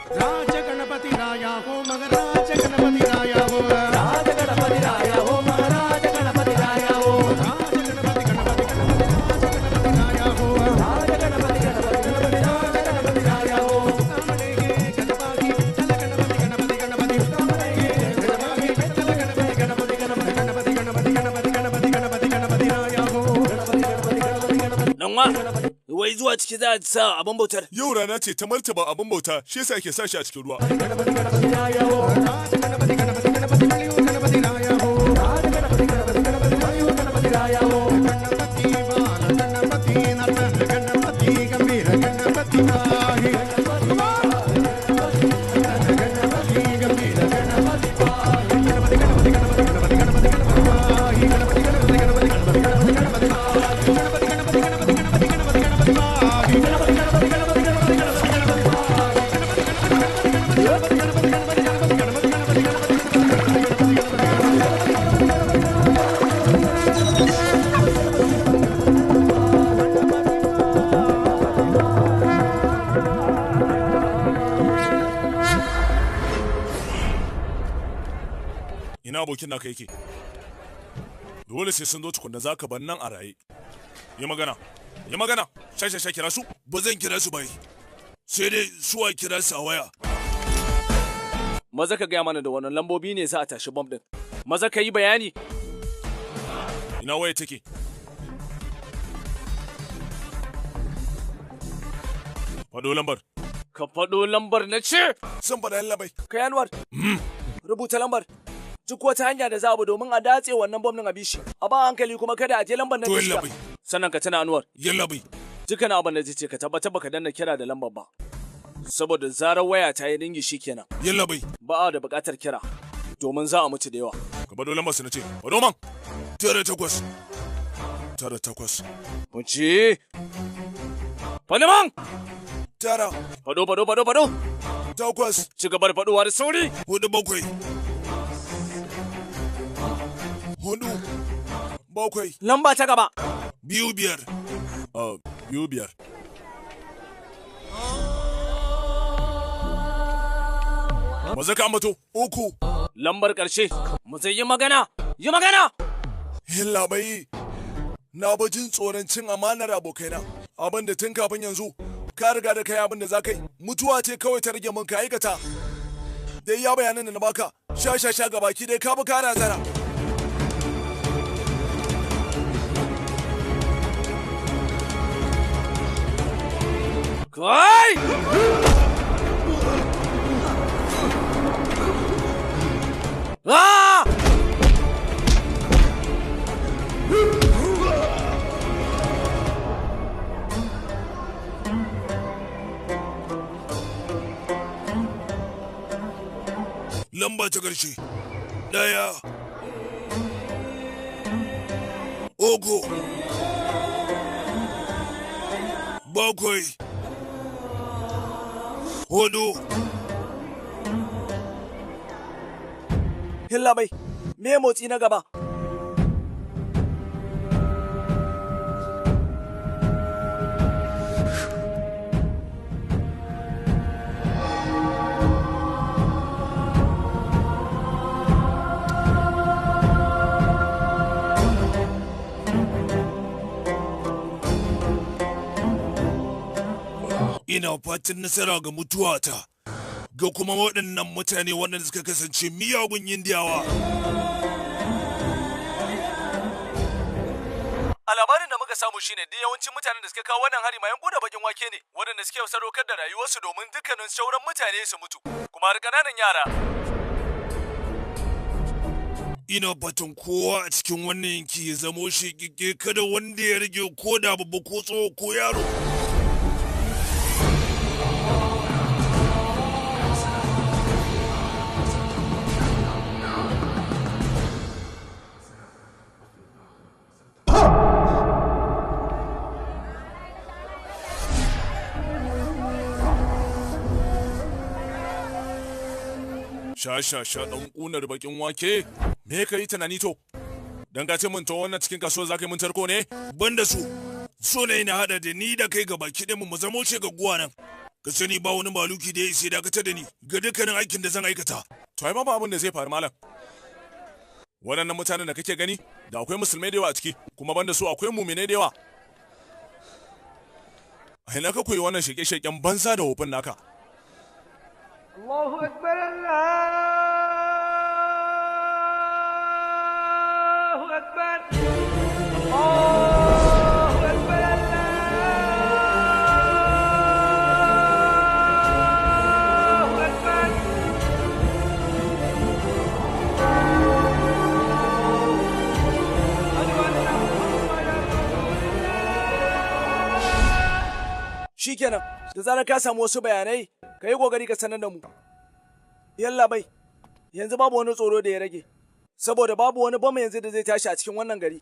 Raja Ganapati Raya ho Magaraja Ganapati Raya ho Raja Ganapati Raya ho Magaraja Ganapati Raya ho Raja Ganapati Ganapati Ganapati Raja Ganapati Raya ho Raja Ganapati Ganapati Ganapati Raja Ganapati Raya ho Kamanege Ganapati Chala Ganapati Ganapati Ganapati Kamanege Ganapati Chala Ganapati Ganapati Ganapati Ganapati Ganapati Ganapati Ganapati Ganapati Ganapati Raya ho Ganapati Ganapati Ganapati Ganapati Danwa, wai zuwa ciki za a sa abin bautar. Yau rana ce ta martaba abin bauta, shi yasa ake sa shi a cikin ruwa. Ina abokin naka yake? Dole sai sun zo tukunna za ka bar nan a raye. Yi magana, yi magana, sha sha sha kira su. Ba zan kira su bai. Sai dai su a kira su a waya. Maza ka gaya mana da wannan lambobi ne za a tashi bom din. Maza ka yi bayani. Ina waya take? Faɗo lambar. Ka faɗo lambar na ce. Zan faɗa labai. Ka Anwar. Rubuta lambar. Duk wata hanya da za a bi domin a datse wannan bom din a bishi. A ba hankali kuma kada a je lambar nan To ta shiga. yallaɓai. Sannan ka tuna Anwar. Yallaɓai. Dukkan abin da zai ce ka tabbatar baka danna kira da lambar ba. Saboda zarar waya ta yi ringi shikenan. Yallaɓai. Ba a da buƙatar kira. Domin za a mutu da yawa. Ka bado lambar su na ce. Bado man. 9 8 9 8. Kunci. Fadi man. 9. Fado fado fado fado. 8. Ci gaba da faduwa da sauri. 4 7. 4 7. Lamba ta gaba. 2 5. 2 5. Maza ka ambato 3. Lambar ƙarshe. Mu zai yi magana. Yi magana. Yalla bai. Na ba jin tsoron cin amanar abokaina. Abin da tun kafin yanzu ka riga da kai abin da za ka yi. Mutuwa ce kawai ta rage mun ka aikata. Dai ya bayanan da na baka. Sha sha sha gabaki dai ka bi kana zara. Kai! Ah! Lamba ta ƙarshe. 1 3 7 4. Hilla bai, me motsi na gaba? Ina fatan nasara ga mutuwata, ga kuma waɗannan mutane waɗanda suka kasance miyagun Indiyawa. A labarin da muka samu shine duk yawancin mutanen da suka kawo wannan hari mayan buɗe bakin wake ne, waɗanda suke sadaukar da rayuwarsu domin dukkanin sauran mutane su mutu, kuma har ƙananan yara. Ina fatan kowa a cikin wannan yanki ya zamo shekeke kada wanda ya rage ko da babba ko tsoho ko yaro. Sha sha sha ɗan ƙunar bakin wake. Me ka yi tunani to? Dan ka ce mun to wannan cikin kasuwa za ka yi mun tarko ne? Banda su, so ne na hada da ni da kai gaba ki mu zamo shegagguwa nan. Ka sani ba wani maluki da ya isa dakatar da ni ga dukkanin aikin da zan aikata. To ai ma ba abin da zai faru malam. Waɗannan mutanen da kake gani da akwai musulmai da yawa a ciki, kuma banda su akwai muminai da yawa. A ina ka koyi wannan sheke-sheken banza da wofin naka? Allahu Akbar, Allahu Akbar, Allahu Akbar, Allahu Akbar. Shikenan, da zarar ka samu wasu bayanai, ka yi kokari ka sanar da mu. Yalla bai, yanzu babu wani tsoro da ya rage, saboda babu wani bama yanzu da zai tashi a cikin wannan gari.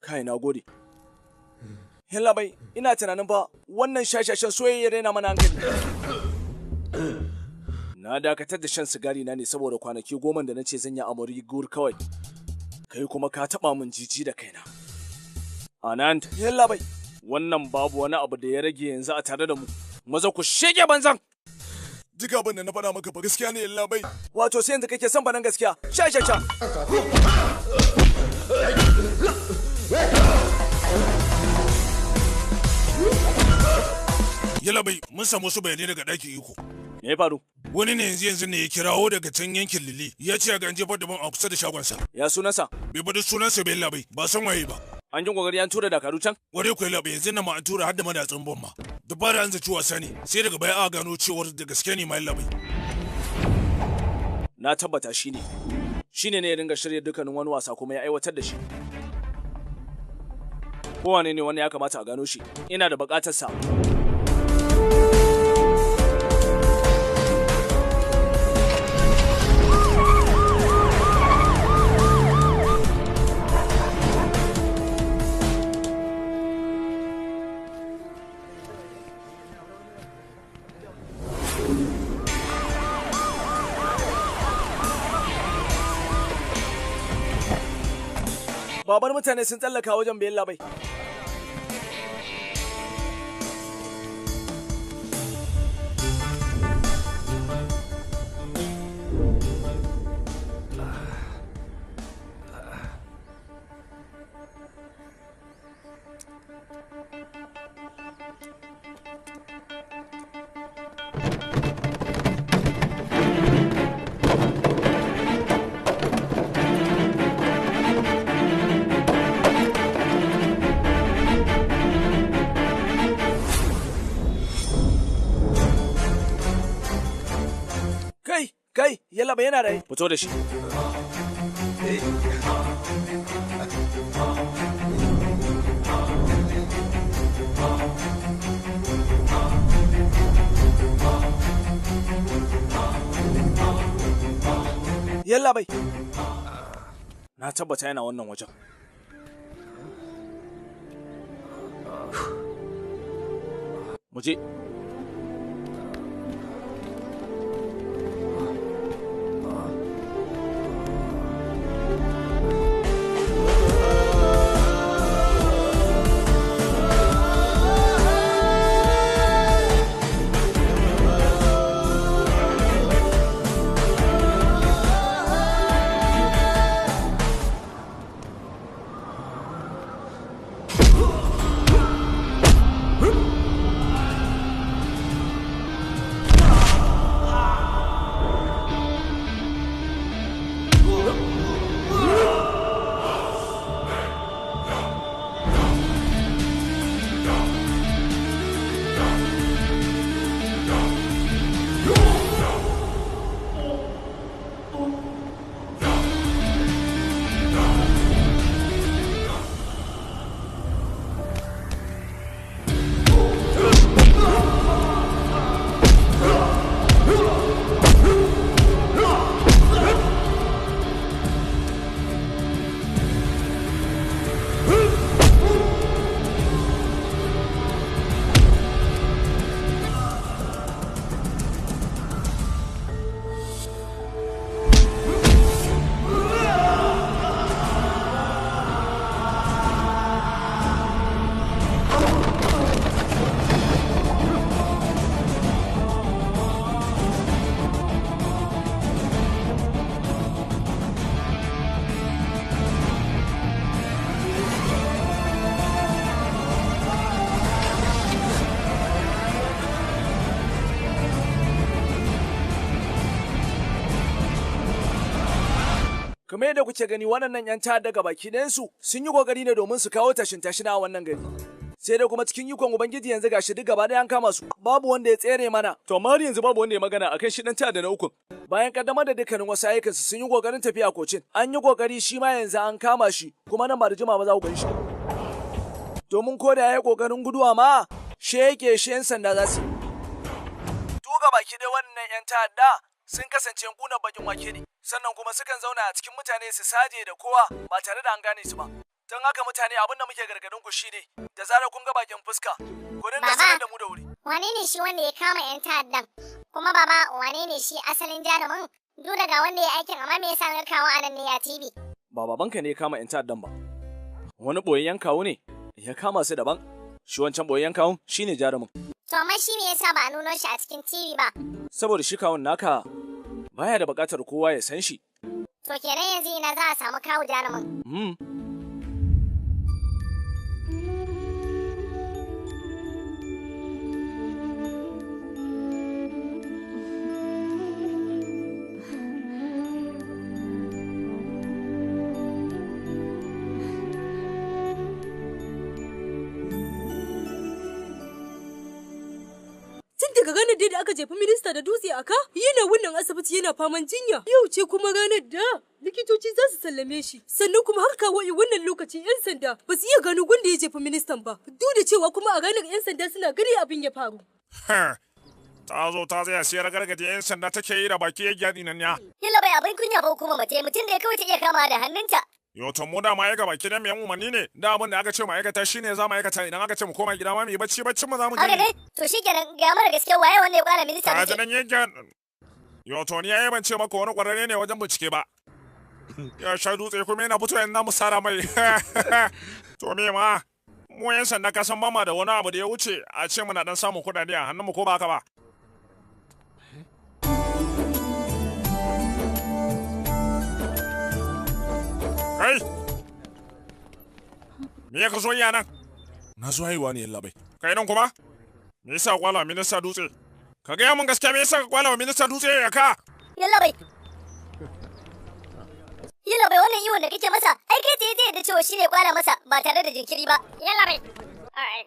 Kai, na gode. Yalla bai, ina tunanin fa wannan shashashen soyayya raina mana hankali. Na dakatar da shan sigari na ne saboda kwanaki 10 da na ce zan yi amuri gur kawai. Kai kuma ka taɓa min jiji da kaina. Anand, yalla bai, wannan babu wani abu da ya rage yanzu a tare da mu. Maza ku shege banzan! Duk abin da na faɗa maka ba gaskiya ne yalla bai. Wato sai yanzu kake son faɗan gaskiya. Sha sha sha. Yalla bai, mun samu wasu bayanai daga ɗakin iko. Me ya faru? Wani ne yanzu yanzu ne ya kirawo daga can yankin Lili. Ya ce ga an jefar da bom a kusa da shagonsa. Ya sunansa? Bai bada sunansa bai yalla bai, ba san waye ba. An yi kokari an tura dakaru can? Ware ku yalla bai, yanzu nan ma an tura har da madatsin bom ma. Da fara an zaci wasa ne, sai daga baya aka gano cewar da gaske ne ma yalla bai. Na tabbata shi ne. Shi ne ya dinga shirya dukkanin wani wasa kuma ya aiwatar da shi. Kowane ne wannan ya kamata a gano shi. Ina da buƙatar sa. Babar mutane sun tsallaka wajen bayan labai. Kai, kai, yalla bai yana rai. Fito da shi. Yalla bai. Na tabbata yana wannan wajen. Mu je. Kamar yadda kuke gani, waɗannan 'yan ta'adda daga baki ɗayansu sun yi kokari ne domin su kawo tashin tashina a wannan gari. Sai dai kuma cikin ikon Ubangiji yanzu gashi duk gaba ɗaya an kama su. Babu wanda ya tsere mana. To amma har yanzu babu wanda ya magana akan shi dan ta'adda na ukun. Bayan kaddamar da dukkanin wasu ayyukansu, sun yi kokarin tafiya kocin. An yi kokari shi ma yanzu an kama shi, kuma nan ba da jima ba za ku gan shi. Domin ko da ya yi kokarin guduwa ma, sheke shi 'yan sanda za su yi. Duka baki ɗaya wannan 'yan ta'adda sun kasance kunan bakin wake ne, sannan kuma sukan zauna a cikin mutane su saje da kowa ba tare da an gane su ba. Don haka mutane, abin da muke gargadin ku shine da zarar kun ga bakin fuska, ku dinga sanar da mu da wuri. Wane ne shi wanda ya kama 'yan ta'addan? Kuma baba, wane ne shi asalin jarumin? Duk daga wanda ya aikin, amma me yasa na kawo anan ne a TV? Ba babanka ne ya kama 'yan ta'addan ba. Wani boyayyen kawo ne ya kama su daban. Shi wancan boyayyen kawun shine jarumin. To amma shi me yasa ba a nuno shi a cikin TV ba? Saboda shi kawun naka baya da buƙatar kowa ya san shi. To kenan yanzu ina za a samu kawu jarumin? Tun daga ranar da aka jefi minista da dutse a ka, yana wannan asibiti yana faman jinya. Yau ce kuma ranar da likitoci za su sallame shi. Sannan kuma har kawo wannan lokaci 'yan sanda ba su iya gano wanda ya jefi ministan ba. Duk da cewa kuma a ranar 'yan sanda suna gani abin ya faru. Ta zo ta tsaya sai ragargaje 'yan sanda take yi da baki ya gyaɗi nan ya. Yalla bai, abin kunya ba kuma mace mutum da ya kawai ta iya kama da hannunta. Yo, to mu da ma ya gaba ki da mu umarni ne, da abin da aka ce ma'aikata shine za mu aikata. Idan aka ce mu koma gida ma mu yi bacci, baccin mu za mu je. Haka ne? To shikenan, ga mara gaskiya, waye wanda ya kwala minista Ka dutse? ji nan yanke. Yo, to ni ai ban ce maka wani kwararre ne wajen bincike ba. Ya sha dutse kuma yana fito yanzu mu sara mai. To me ma? Mu yan sanda ka san mama da wani abu da ya wuce a ce muna dan samun kuɗaɗe a hannunmu ko ba haka ba. Kai! Me ya ka zo yi a nan? Na zo haihuwa ne yallaɓai. Kai nan kuma? Me yasa kwala minista dutse? Ka gaya mun gaskiya me yasa ka kwala wa minista dutse ya ka? Yalla bai. Yalla bai, wannan iwon da kake masa, ai kai tsaye zai yarda cewa shine kwala masa ba tare da jinkiri ba. Yalla bai.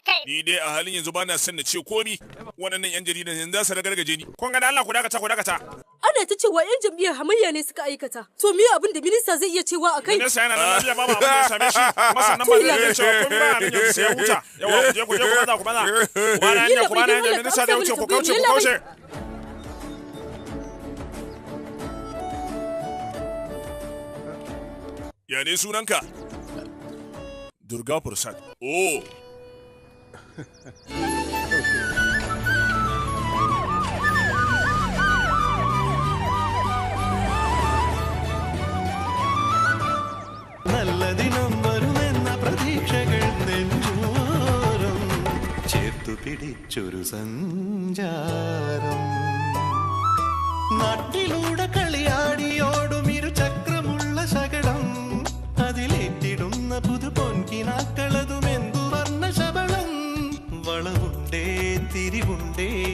Kai. Ni dai a halin yanzu bana son na ce komi. Waɗannan 'yan jaridan yanzu za su ragargaje ni. Kun ga da Allah ku dakata, ku dakata. Ana ta cewa 'yan jam'iyyar hamayya ne suka aikata. To me abin da minista zai iya cewa a kai? Minista yana nan lafiya, babu abin da ya same shi. Kuma sannan ba zai iya cewa komai ba a nan yanzu sai ya huta. Yawa, ku je, ku je, ku baza, ku baza. Ku bada hanya, ku bada hanya, minista zai wuce, ku kauce, ku kauce. Ya ne sunanka? Durga Prasad. Oh. നല്ല ദിനം വരുമെന്ന പ്രതീക്ഷകൾ നെഞ്ചോരം ചേർത്തു പിടിച്ചൊരു സഞ്ചാരം.